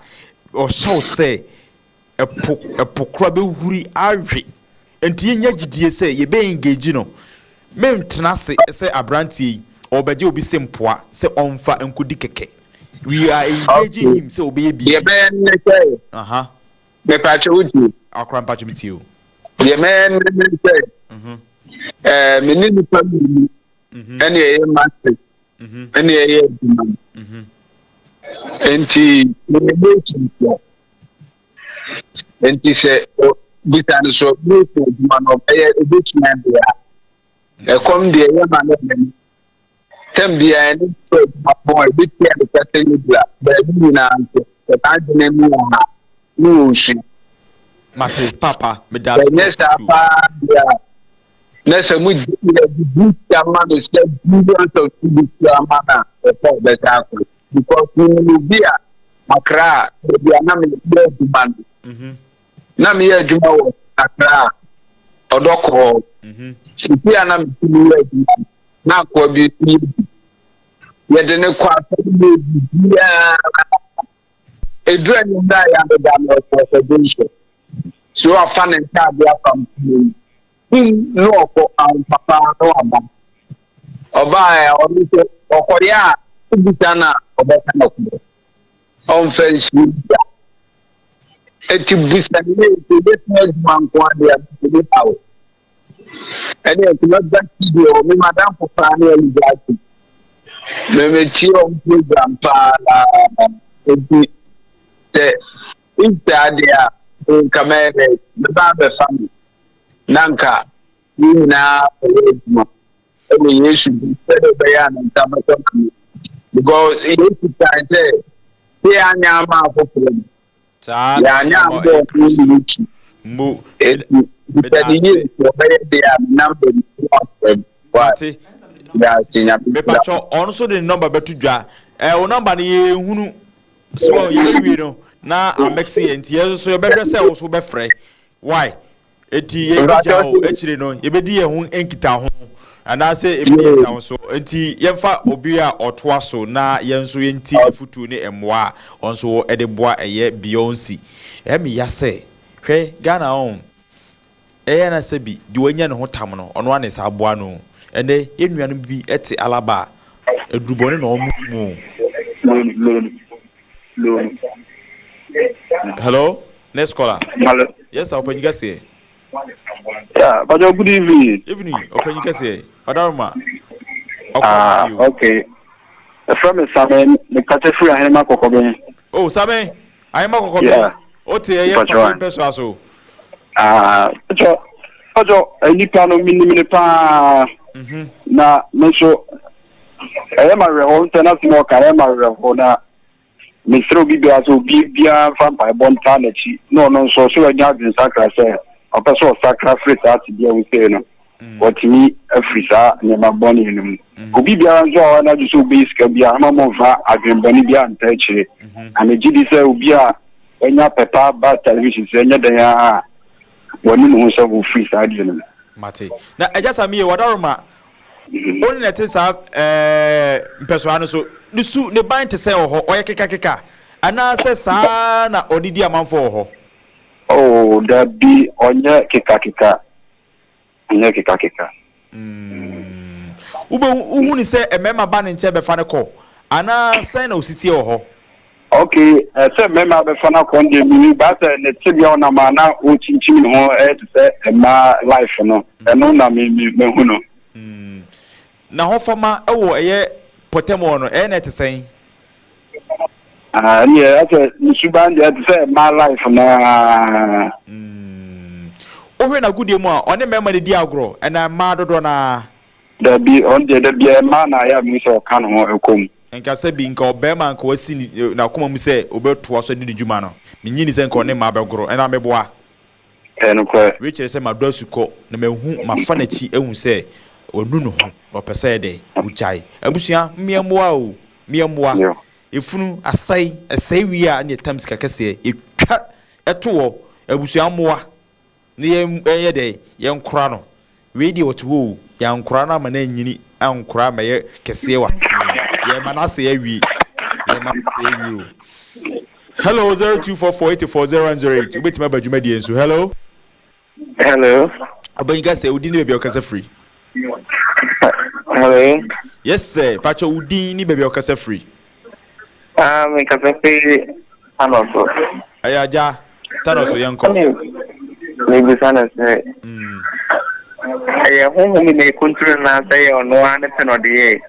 ɔhyɛ wo sɛ ɛpo ɛpo koraa bɛhuri awe. Nti yɛnya gyidie sɛ yɛbɛ engage no. Mentena ase sɛ abranteɛ yi ɔrebɛgye obi se mpoa sɛ ɔmfa nkɔdi kɛkɛ. We are engaging okay. him sɛ ɔbɛyɛ Deɛ biribi. ɛbɛyɛ ne sɛ Aha. mepatwa wo tie. Akora mpatwo metie o. Deɛ mɛyɛ ne sɛ ɛɛ me ne nipa mmienu ɛne ɛyɛ masters ɛne ɛyɛ adwuma no nti meyɛ masonfoɔ nti sɛ bisa no so mason adwuma no ɔbɛyɛ ɔbɛsua deɛ a ɛkɔm deɛ ɛyɛ ma no ɛmɛ tɛm biara ɛne sɛ adwuma pɔn a ɛbɛtua ne ka sɛ yɛ dura baabi nyinaa nso sɛ n'adwene mu wɔ ha ne wɔ nsua Mate papa meda ase ɛnyɛ saa paa deɛ a na sɛ mo gye yɛ di sika ma no sɛ billions of cedis kura ma no a ɛsɛ ɔbɛsa akɔ because menim obi a Accra a baabi a na meyɛ adwuma no mhm. na meyɛ adwuma wɔ Accra a ɔdɔ kɔɔ mhm. sisi a na metumi yɛ adwuma no na akoa bi yɛ bi yɛde ne kɔ asɔre yɛ biribiara ɛduru anwummerɛ a yɛabɛda no ɔkɔ ɔkɔgye nhyɛ so afa ne ntaade afa mfuo mu Kum na ɔkɔ ahofafa na waba. Ɔbaa a ɔno nso ɔkɔyɛ a wobisa no a ɔbɛka nokorɛ. Ɔmfa nsie da. Eti bisa no yie sɛ obɛtumi adwuma nko ara deɛ a mentumi ha wo. Ɛne ɛnti mɛba studio hɔ me madamfo paa ne Elija ase. Me metie wɔn program paa eti sɛ if saa deɛ a nka mɛyɛ dɛ mɛba abɛfa no. na anka yɛn nyinaa kɔyɛ adwuma wɔ Yesu din sɛdeɛ ɛbɛyɛ a ne nsa bɛtɔ n'ano because Yesu kae sɛ sɛ yɛanyɛ ama afoforɔ no Saa na yɛanyɛ yɛama ama ɛyɛ ɔno Kristo ne n'akyi mo enti meda bisa ne yie ase sɛ ɔbɛyɛ deɛ a me number ni na wafrɛ me why mate yɛase nyame nhyira mepatwɔ ɔno nso de ne nɔmba bɛto dwa ɛ wo nɔmba no yɛnhunu so yɛbɛwie no na amɛkse yɛ nti yɛn nso so yɛbɛhwɛ sɛ wo so wobɛfrɛ Why? Enti yɛbɛgya o, akyire no yɛbɛdi yɛn ho nkitaho anaasɛ yɛbɛdi yɛn nsa ho so. Enti yɛmfa obi a ɔtoa so na yɛn nso yɛnti afutuo ne mmoa a ɔno nso de boa ɛyɛ Beyonce. Ɛyɛ me ya sɛ, hwɛ Ghana ɔn, ɛyɛ na sɛbi deɛ wanya ne ho tam no ɔno ara na ɛsan boa no o. Ɛnnɛ yɛn nuanom bi te Alaba a, adurubɔne na wɔnom o. Hello, next caller. Hello. Yes, sir, Opanyin kɛseɛ. Yeah, Bajo, good evening. Evening, Opanyin kɛseɛ. Ɔdaroma. Ah, okay. Ɛfrɛ me Same, mekasa firi Ahenema Kɔkɔbɛn. Oh, Same, Ahenema Kɔkɔbɛn. Yeah. O te ɛyɛ papa mpɛ so aso. Ah, Bajo, Bajo, nipa no menim ne paa. Mhm. Na me nso ɛyɛ ma werɛhɔ nsɛ na sɛ ɔka ɛyɛ ma werɛhɔ na. Mesrɛ obi biara sɛ obi biara mfa mpaebɔ ntaa n'akyi na ɔno nso ɔsɛ wanya adwensakra sɛ ɔpɛ sɛ ɔsakra firi saa tebea wosei no, watumi afiri saa nneɛma bɔne no mu. Obi biara nso a ɔyɛ n'adwene sɛ obeyi sika biara, mma mommfa adwene bɔne biara ntaa akyire. Na megye di sɛ obi a wanya pɛ pa ba television so ɛnyɛ dɛn ara a, wanu ne ho sɛ ofiri saa adeɛ no mu. Mate. Na Agya Samie, Wadaroma, wo ne na ɛte saa ɛɛ mpɛsoa no so. Ne su, ne ban te sɛn wɔ hɔ? Ɔyɛ kekakeka anaasɛ saa ara na ɔde di amanfoɔ wɔ hɔ? Oh, dabi, ɔnyɛ kekakeka. Ɔnyɛ kekakeka. Mm. Wobɛhu, wohu no sɛ mmarima ba ne nkyɛn bɛfa no kɔ anaa sɛn na ɔsi teɛ wɔ hɔ? Ok, sɛ mmarima bɛfa no akɔ no deɛ mennim, but sɛ ne tebea ɔnam a na ɔrekyinkyim ne ho ɛyɛ te sɛ mmaa life no, ɛno na me me mahu no. Mm. N'ahofama wɔ ɛyɛ pɔtam hɔ no, ɛyɛ na ɛte sɛn? Ah, ɛneɛ asɛ ne suban deɛ ɛte sɛ mmaa life no ara. Mm. Wohwɛ n'agodie mu a, ɔne mmarima na ɛdi agorɔ anaa mmaa dodoɔ no ara? Dabi, ɔno deɛ da biara mmaa na ayɛ a mehu sɛ ɔka ne ho kɔ mu. Nka sɛ bi nka ɔbarima a nka wasi n'akoma mu sɛ ɔbɛtoa so adi ne dwuma no, mennye nni sɛ nka ɔne mmaa bɛgoro. Ɛnna meboa. Ɛyɛ nokorɛ. Wei kyerɛ sɛ madɔ asukɔ na mahu, mafa n'akyi ahu sɛ wanu ne ho na ɔpɛ sɛ ɔyɛ dɛn? Ɔgyae. Abusua, mmea mmoa o, mmea mmoa. Efunu asɛe, ɛsɛe wie a ɛnna yɛtam sika kɛseɛ, yɛtwa to hɔ. Abusua mmoa. Na yɛn yɛ dɛn? Yɛnkora no. Wei deɛ ɔte hɔ o, yɛankora no ama no anyini, ankora ammɛyɛ kɛseɛ wɔ asetena mu. Yɛrema no asɛe awie. Yɛrema no asɛe awie o. Hello, 0244 84 0108. Wobɛtumi aba dwumadie nso. Hello. Hello. Ɔbɛnyi ka sɛ, wo din ne baabi a wokasa firi. Hello. Yes sir, pakyɛ wo din ne baabi a wokasa firi. Ah, me kasa firi Tanoso. Ɛyɛ agya, Tanoso yɛnkɔ. Mebisa no sɛ, ɛyɛ honhom bi na ɛkunturu no anaasɛ ɛyɛ ɔno ara ne pɛ na ɔde yɛe?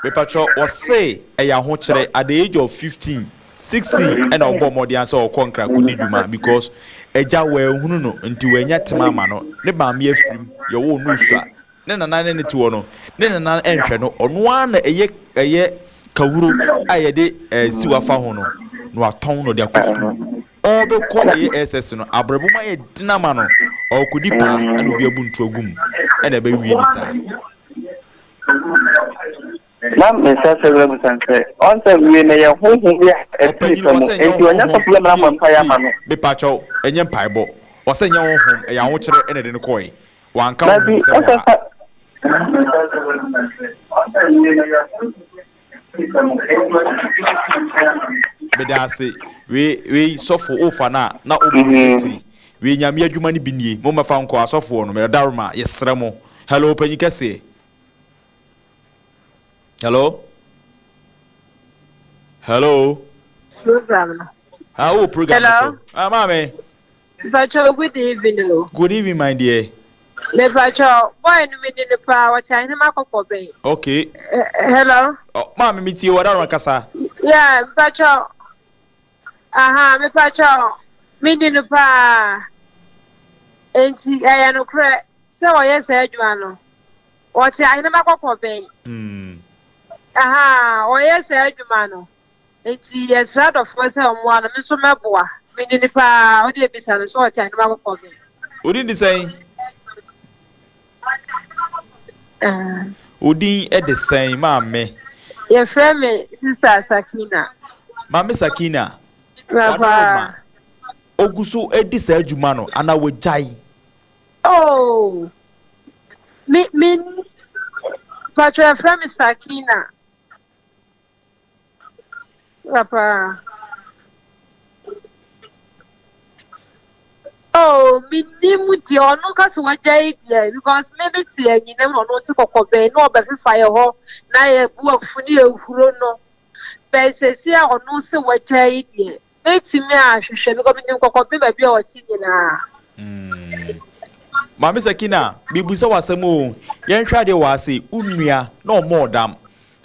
Mepakyɛ wɔse ɛyɛ ahokyerɛ at the age of 15, 16 ɛna ɔbɔɔ mmɔden ara sɛ ɔkɔ Nkran kɔdi dwuma because agya wanhunu no nti wannya tema ama no, ne maame afirim, yɛwoo no sua Ne nana ne no te hɔ no, ne nana nhwɛ no, ɔno ara na ɛyɛ ɛyɛ kawuro a yɛde ɛɛ siw afa ho no, na watɔn na ɔde akɔ sukuu. Ɔrebɛkɔ ɛyɛ SS no, abrabɔ mu ayɛ den ama no, ɔrekɔdi paa ɛna obi abu nto agu mu, ɛna ɛbɛwie ne saa. Na me nsa sɛ wura busa no sɛ, ɔn sɛ wie no yɛ honhom bi a ɛte Ɔpanyin, nipa mu, ɔsɛ nyɛ enti ɔnyɛ honhom, sɔfo bɛma no abɔ tie, mpaeɛ tie, ama no. mepakyɛw, ɛnyɛ mpaebɔ, ɔsɛ nyɛ honhom, ɛyɛ ahokyerɛ ɛna ɛde no kɔe. Wanka Dabi, honhom sɛm wɔ ɔsɛ ha. sɛ. Meda ase. Wei wei sɔfo wofa no a na wobɔ obi tiri. Wei nyame adwuma no bi nie. Mo mmɛfa nkɔ asɔfoɔ no. Mɛdaroma yɛsrɛ mo. Hello panyin kɛseɛ. Hello. Hello. Program no. Ah, wowɔ program no so. Ah, maame. Mpakyɛw good evening o. Good evening my dear. Mepakyɛw boy no me ni no paa ɔte ahenema kɔkɔ bɛn. Okay. Hello. Oh, maame me tie wɔ kasa. Yeah, mepakyɛw. Aha, mepakyɛw me ni no paa. Enti ɛyɛ nokorɛ sɛ ɔyɛ saa adwuma no. Ɔte ahenema kɔkɔ bɛn. Mm. Aha, ɔyɛ saa adwuma no. Enti yɛsrɛ adɔfoɔ sɛ wɔmmoa no, me nso mɛboa. Meni no paa, wode bisa no sɛ ɔte ahenema kɔkɔɔ bɛn. Wo din de sɛn? Wo din de sɛn maame? Yɛfrɛ me Sister Sakina. Maame Sakina, w'adaworoma, ogu so di saa adwuma no anaa wagyae? Oh, me, me, patro yɛfrɛ me Sakina. Papa. Oh, menim deɛ ɔno ka sɛ wagyae deɛ because me me te anyinam na ɔno te kɔkɔbɛn na ɔbɛfefa yɛ hɔ na yɛbu afu ne yɛhuro no bɛn sɛsi a ɔno sɛ wagyae deɛ mɛtumi ahwehwɛ because menim kɔkɔbɛn baabi a ɔte nyinaa. Mm. Maame Sakina, mebusa w'asɛm o, yɛnhwɛ adeɛ wɔ ase, wo nua na ɔmmɔ ɔdam.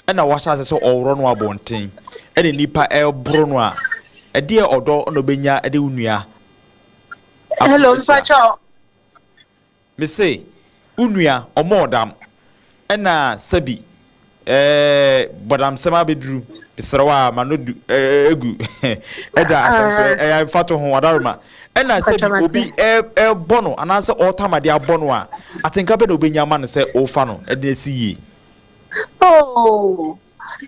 Ɛna wahyɛ ase sɛ ɔworɔ no abɔnten, ɛna nnipa reboro no a, ɛdeɛ ɔdɔ na ɔbɛnya de wo nua akɔ Hello, ahyia? mpakyɛw. Mese, wo nua, ɔmmɔ ɔdam, ɛna sɛbi, ɛɛ, bɔdamsɛm abɛduru. Mesrɛ wo a, ma no du egu ɛda asɛm so ɛyɛ mfato ho adaroma. Ɛna sɛ bi obi ɛbɔ no anaasɛ ɔretam adeɛ abɔ no a, atenka bɛ na obenya ama no sɛ ɔrefa no ɛde asi yie. Oh,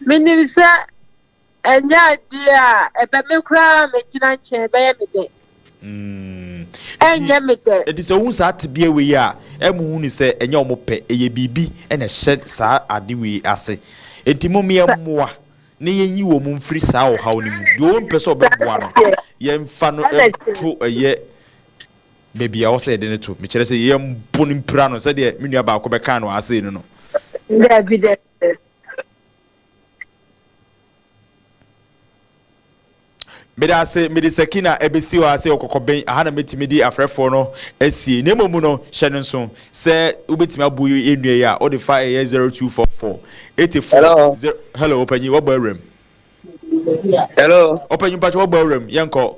menim sɛ ɛnyɛ adeɛ a ɛbɛ me koraa megyina nkyɛn ɛbɛyɛ me dɛ. Ɛnyɛ me dɛ. Enti sɛ wohu saa tebea wei a, ɛma wohu no sɛ ɛnyɛ wɔn pɛ, ɛyɛ biribi na ɛhyɛ saa ade wei ase. Enti mom yɛmmoa na yɛnyi wɔn mfiri saa ɔhaw no mu. Deɛ ɔmpɛ sɛ ɔbɛboa no, yɛmfa no nto ɛyɛ baabi a ɛwɔ sɛ yɛde no to. Mekyerɛ sɛ yɛmbo no mpira no sɛdeɛ me nua baako bɛkaa no ase no no. Dabi, dabi. Meda ase, mede Sakina ɛbɛsi hɔ ha sɛ ɔkɔkɔbɛn, aha na mɛtumi de afrɛfoɔ no asie. Na mmom no, hyɛ no nso sɛ wobɛtumi abo yɛn nua yi a, wode fa ɛyɛ 0244 84 Hello. 0, hello, ɔpanyin, wɔbɔ awuram. Hello. Ɔpanyin mpakyɛ wɔbɔ awuram, yɛnkɔ.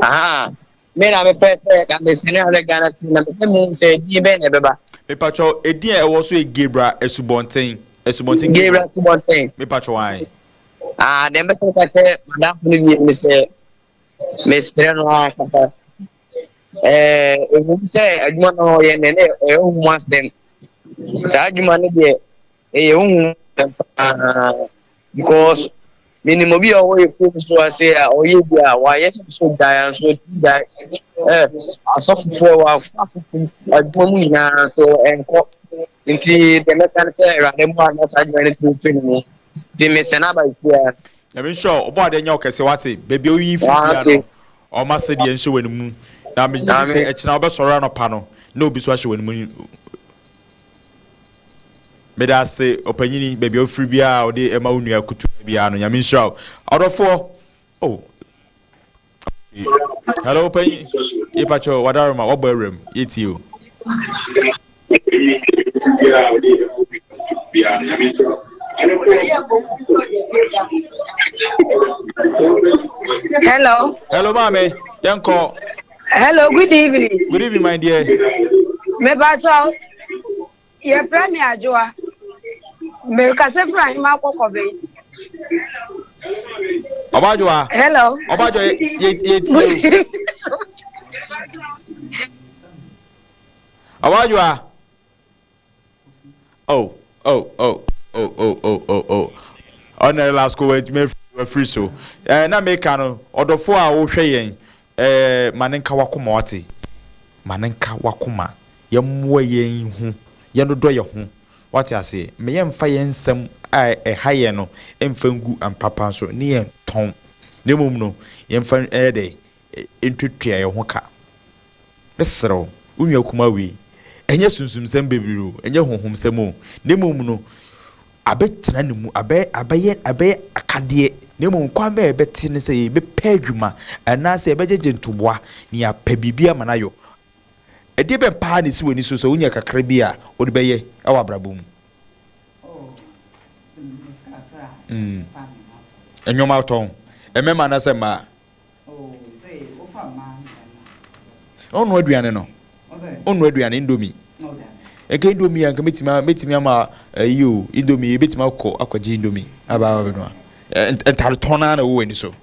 Aha. Me na mepɛ sɛ ka mesɛne ahwɛ Ghana ti na mepɛ mu sɛ edin bɛn na ɛbɛba. Mepakyɛ edin a ɛwɔ so yɛ Gabriel Asubɔnten. Asubɔnten Gabriel Asubɔnten. Mepakyɛ ae. Ah, deɛ mɛsɛ ka kyerɛ madamfo no wie ne sɛ mesrɛ no ankasa. Ɛɛ, ɛwom sɛ adwuma no ɔyɛ no ɛnɛ ɛyɛ honhom asɛm. Saa adwuma no deɛ ɛyɛ honhom asɛm paa because menim obi a ɔwɔ yɛ kurom so ase a ɔyɛ bi a wayɛ sɛ so gyae nso ɔtumi gyae ɛ asɔfofoɔ wɔ asɔfo adwuma mu nyinaa nso ɛnkɔ nti deɛ mɛka no sɛ awurade mmoa na saa adwuma no tumi firi ne mu. Nti mesɛ n'aba nsia. Nyame nhyira wo, ɔbɔ adeɛ nyɛ wo kɛse wate, baabi a woyi firi bia no ɔma sɛdeɛ nhyɛ w'animu, na megye di sɛ ɛkyena wobɛsɔre anɔpa no na obi so ahyɛ w'animu. Meda ase ɔpanyini, baabi a wofiri biara a wode ɛma wo nua kutuwa biara no, Nyame nhyira wo. Ɔdɔfoɔ, oh. Hello, panyin. Yepacho, wadaroma, wabɔ awuram. Yɛtie o. Hello. Hello, maame. Yɛnkɔ. Hello, good evening. Good evening, my dear. Mepacho, Yɛfrɛ me Adwoa. Mekasa firi Ahema Kɔkɔbɛn. Ɔba Adwoa. Hello. Ɔba Adwoa yɛ yɛ tie o. Ɔba Adwoa. Oh oh oh oh oh oh oh oh. Ɔna last ko wafiri so. Ɛɛ na meka no ɔdɔfo a wohwɛ yɛn ɛɛ ma ne nka wakoma wate. Ma ne nka wakoma. Yɛmmoa yɛn ho, yɛnnodɔ yɛn ho. Woate aseɛ? Ma yɛmfa yɛn nsɛm a ɛha yɛn no mfa ngu ampa so ne yɛn tɔn, na mmom no, yɛmfa nyɛ dɛn? Ntuatua yɛn ho ka. Mesrɛ wo, wo nua kumaa wei, ɛnyɛ sunsumsɛm bebree o, ɛnyɛ honhomsɛm o, na mmom no, abɛtena ne mu, abɛ, abɛyɛ, abɛyɛ akadeɛ, na mmom kwan bɛn a yɛbɛte ne sɛ yɛbɛpɛ adwuma, anaasɛ yɛbɛgyegye ntoboa, na yɛapɛ biribi ama no ayɔ. Ɛdeɛ bɛn paa na ɛsi w'ani so sɛ wonya kakra bi a wode bɛyɛ wɔ abrabɔ mu? Mm. Nneɛma tɔn. Mmarima anaasɛ mmaa? Ɔnnoa aduane no. Ɔnnoa aduane, indomie. Nka indomie a nka mɛtumi mɛtumi ama ayi o indomie ebɛtumi akɔ akɔgye indomie aba aba bɛnoa. Ntare tɔn ara na ɛwɔ w'ani so.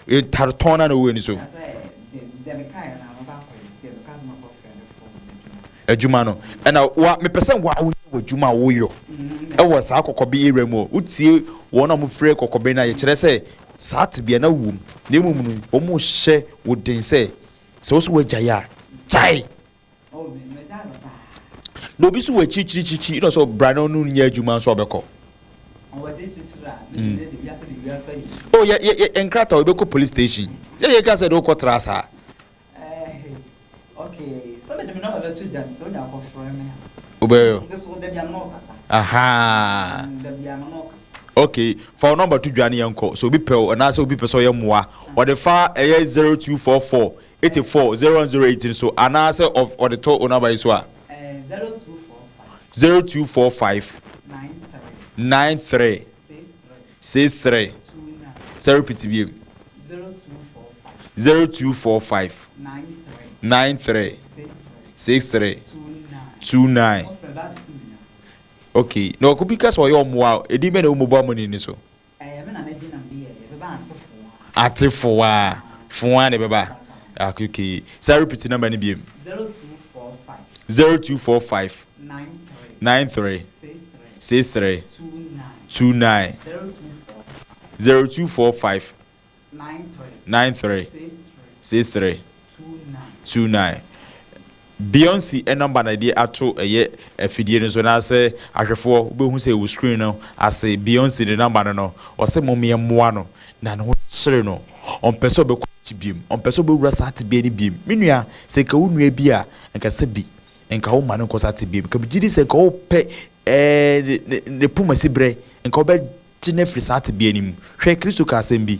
Ntare tɔn ara na ɛwɔ w'ani so. Adwuma no ɛna wa mepɛ sɛ wa wonya w'adwuma a woyɔ ɛwɔ saa kɔkɔbe area mu hɔ. Wotie wɔn a wɔfrɛ kɔkɔbe no a yɛkyerɛ sɛ saa tebea na wom na mmom no wɔhyɛ wo den sɛ sɛ wo so woagyae a gyae. Na obi nso wɔ akyirikyirikyikyi na ɔsɛ bra na ɔno nyɛ adwuma nso ɔbɛkɔ. Mm. Oh, yɛ yɛ yɛ nkrataa ɔbɛkɔ police station. Sɛ yɛ ka sɛ de wokɔ tra saa. Wobɛyɛ. Aha. Okay, fa wo nɔmba to dwa ne yɛnkɔ. So obi pɛ wo anaasɛ obi pɛ sɛ ɔyɛ mmoa. Ɔde fa ɛyɛ 0244 84 0108 no so anaasɛ ɔde to wo nɔmba yi so a. 0245 93 63 sɛ repeat biem 0245 93 63 29 okay na ɔkò bi ka sɛ ɔyɛ ɔmoa a edin bɛ na ɛwɔ mobile money ni so. Ate foa foa na ɛbɛba. Okay. Saa repeat number no biem. 0245 93 63 29 0245 93 63 29. Beyonce nɔmba na yɛde ato ɛyɛ afidie no so na sɛ ahwɛfoɔ wobɛhu sɛ ɛwɔ screen no ase. Beyonce ne nɔmba no, ɔsɛ mom yɛmmoa no na ne ho kyere no. Ɔmpɛ sɛ ɔbɛkɔ akyi biem, ɔmpɛ sɛ ɔbɛwura saa tebea no biem. Me nua, sɛ nka wo nua bi a, nka sɛ bi nka wo ma no nkɔ saa tebea mu, nka megye di sɛ nka wopɛ ne poma si berɛ, nka wobɛgye no afiri saa tebea no mu. Hwɛ, Kristo ka asɛm bi.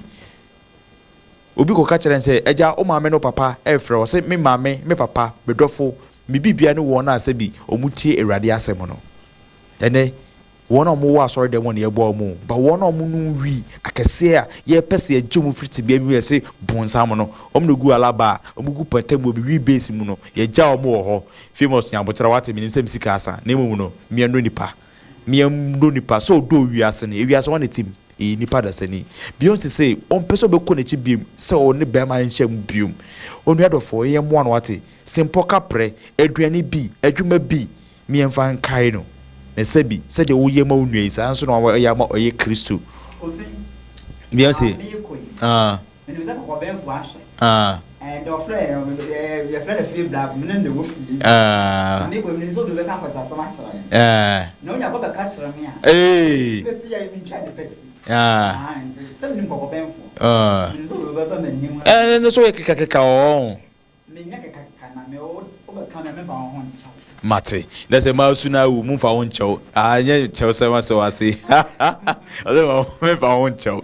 Obi kɔka kyerɛ no sɛ, "Agya, wo maame ne wo papa ɛrefrɛ wo." Ɔsɛ, "Me maame, me papa, me dɔfo, me bibia ne wɔn a sɛ bi ɔmo tie Awurade asɛm no." Ɛnɛ wɔn a wɔwɔ asɔre dɛm wɔ ne yɛbɔ wɔn, ba wɔn a wɔn nom wi akɛseɛ a yɛpɛ sɛ yɛgye wɔn firi tebea bi mu, yɛsɛ bonsam no, wɔn na gu alaba a wɔn gu pɛtɛ mu, obi wi base mu no, yɛgya wɔn wɔ hɔ. Famous nyabotra wate, menim sɛ sika asa na mmom no mmiɛnno nipa, mmiɛnno nipa sɛ ɔdɔ ewiase no, ewiase wɔn ne tim ɛyɛ nipa dasani. Beyonce sɛ ɔmpɛ sɛ ɔbɛkɔ n'akyi biom, sɛ ɔne bɛrima nhyɛ mu biom. Onua dɔfoɔ, yɛn mmoa no wate, simpɔ kaprɛ, aduane bi, adwuma bi, mmiɛnfa nkae no na sɛbi sɛdeɛ woyɛ ma wo nua yi, saa nso na wɔyɛ ama ɔyɛ Kristo. Beyonce ah. Menim sɛ kɔkɔbɛnfo ahwɛ. Ah. Ɛɛ ɔfrɛ yɛfrɛ no fie black mene ne wɔ fie. Ah. Na mekɔ, menim sɛ obi bɛka nkɔtasɛm akyerɛ yɛn. Ah. Na onya kɔ bɛka kyerɛ me a. Ee. Bɛti yɛ mentwa ne pɛti. Ah. Nti sɛ menim kɔkɔbɛnfo. Ah. Menim sɛ obi bɛba m'anim. Ɛne no so yɛ kekakeka wɔ. Menyɛ kekakeka na me wobɛka me memfa wo ho nkyɛw. Mate na sɛ maasu no awu, momfa wo nkyɛw. Anyɛ kyɛw sɛ masɛ wase ɔsɛ memfa wo nkyɛw.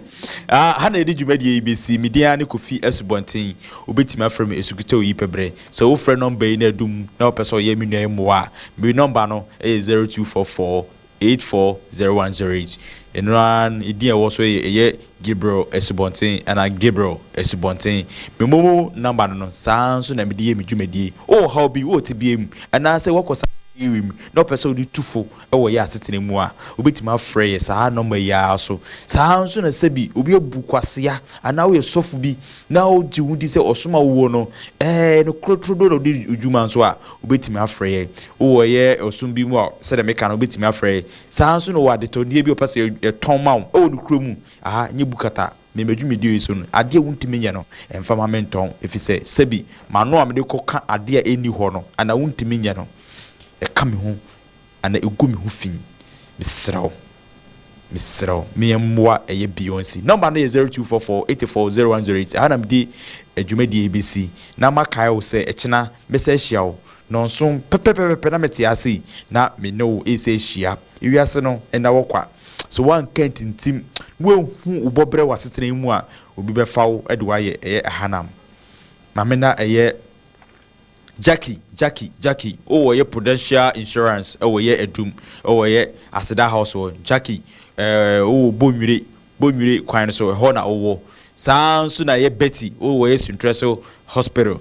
Ha na yɛde dwumadie yi bɛsi. Me din ara ne Kofi Asubɔnten. Wobɛtumi afrɛ me Asukutɛw yi pɛbrɛ. Sɛ wofrɛ nɔmba yi na adum na wopɛ sɛ ɔyɛ me nua yi mmoa a, me nɔmba no yɛ 0244 840108. Ɛno ara edin a ɛwɔ so yɛ ɛyɛ Gabriel Asubɔnten anaa Gabriel Asubɔnten. Me momo nɔmba no, saa nso na mede yɛ me dwumadie. Wowɔ haw bi, wowɔ tebea mu anaasɛ woakɔ saa area mu na wopɛ sɛ wode tu fo wɔ yɛ asetena mu a, wobɛtumi afrɛ yɛ saa nɔmba yi ara so. Saa nso na sɛbi obi abu kwasea anaa woyɛ sɔfo bi na wogye wo di sɛ ɔsom a wowɔ no no korotorodo na wode dwuma nso a, wobɛtumi afrɛ yɛ. Wowɔ yɛ ɔsom bi mu a, sɛdeɛ meka no, wobɛtumi afrɛ yɛ. Saa nso na wɔ adetɔdeɛ bi a wɔpɛ sɛ yɛtɔn ma wo ɛwɔ no kuro mu aha, nyɛ bukata mmɛmɛ dwumadie yi so no, adeɛ a wontumi nyɛ no, ɛmfa ma mentɔn, ɛfiri sɛ sɛbi m'ano a mede kɔka adeɛ a ɛnni hɔ no anaa wontumi nyɛ no, ɛka me ho anaa ɛgu me ho fi. Mesrɛ wo, mesrɛ wo, meyɛ mmoa ɛyɛ Beyonce. Nɔmba no yɛ 0244 84 0108. Aha na mede adwumadie yi bɛsi na makae wo sɛ ɛkyena mɛsɛ ahyia wo nɔnso pɛpɛpɛpɛ na mete ase yi na me ne wo ɛsɛ ahyia. Ewiase no ɛna wɔ kwa so, woanka ntintim na woahu wo bɔberɛ wɔ asetena yi mu a, obi bɛfa wo de woayɛ ɛyɛ ahanam. Maame na ɛyɛ Jackie, Jackie, Jackie o, wɔyɛ Prudential Insurance, ɛwɔ yɛ Adum, ɛwɔ yɛ Aseda House wɔ Jackie wowɔ Bonwire, Bonwire kwan no so, ɛhɔ na wowɔ. Saa nso na ɛyɛ Betty, wowɔ yɛ Suntrɛ so Hospital.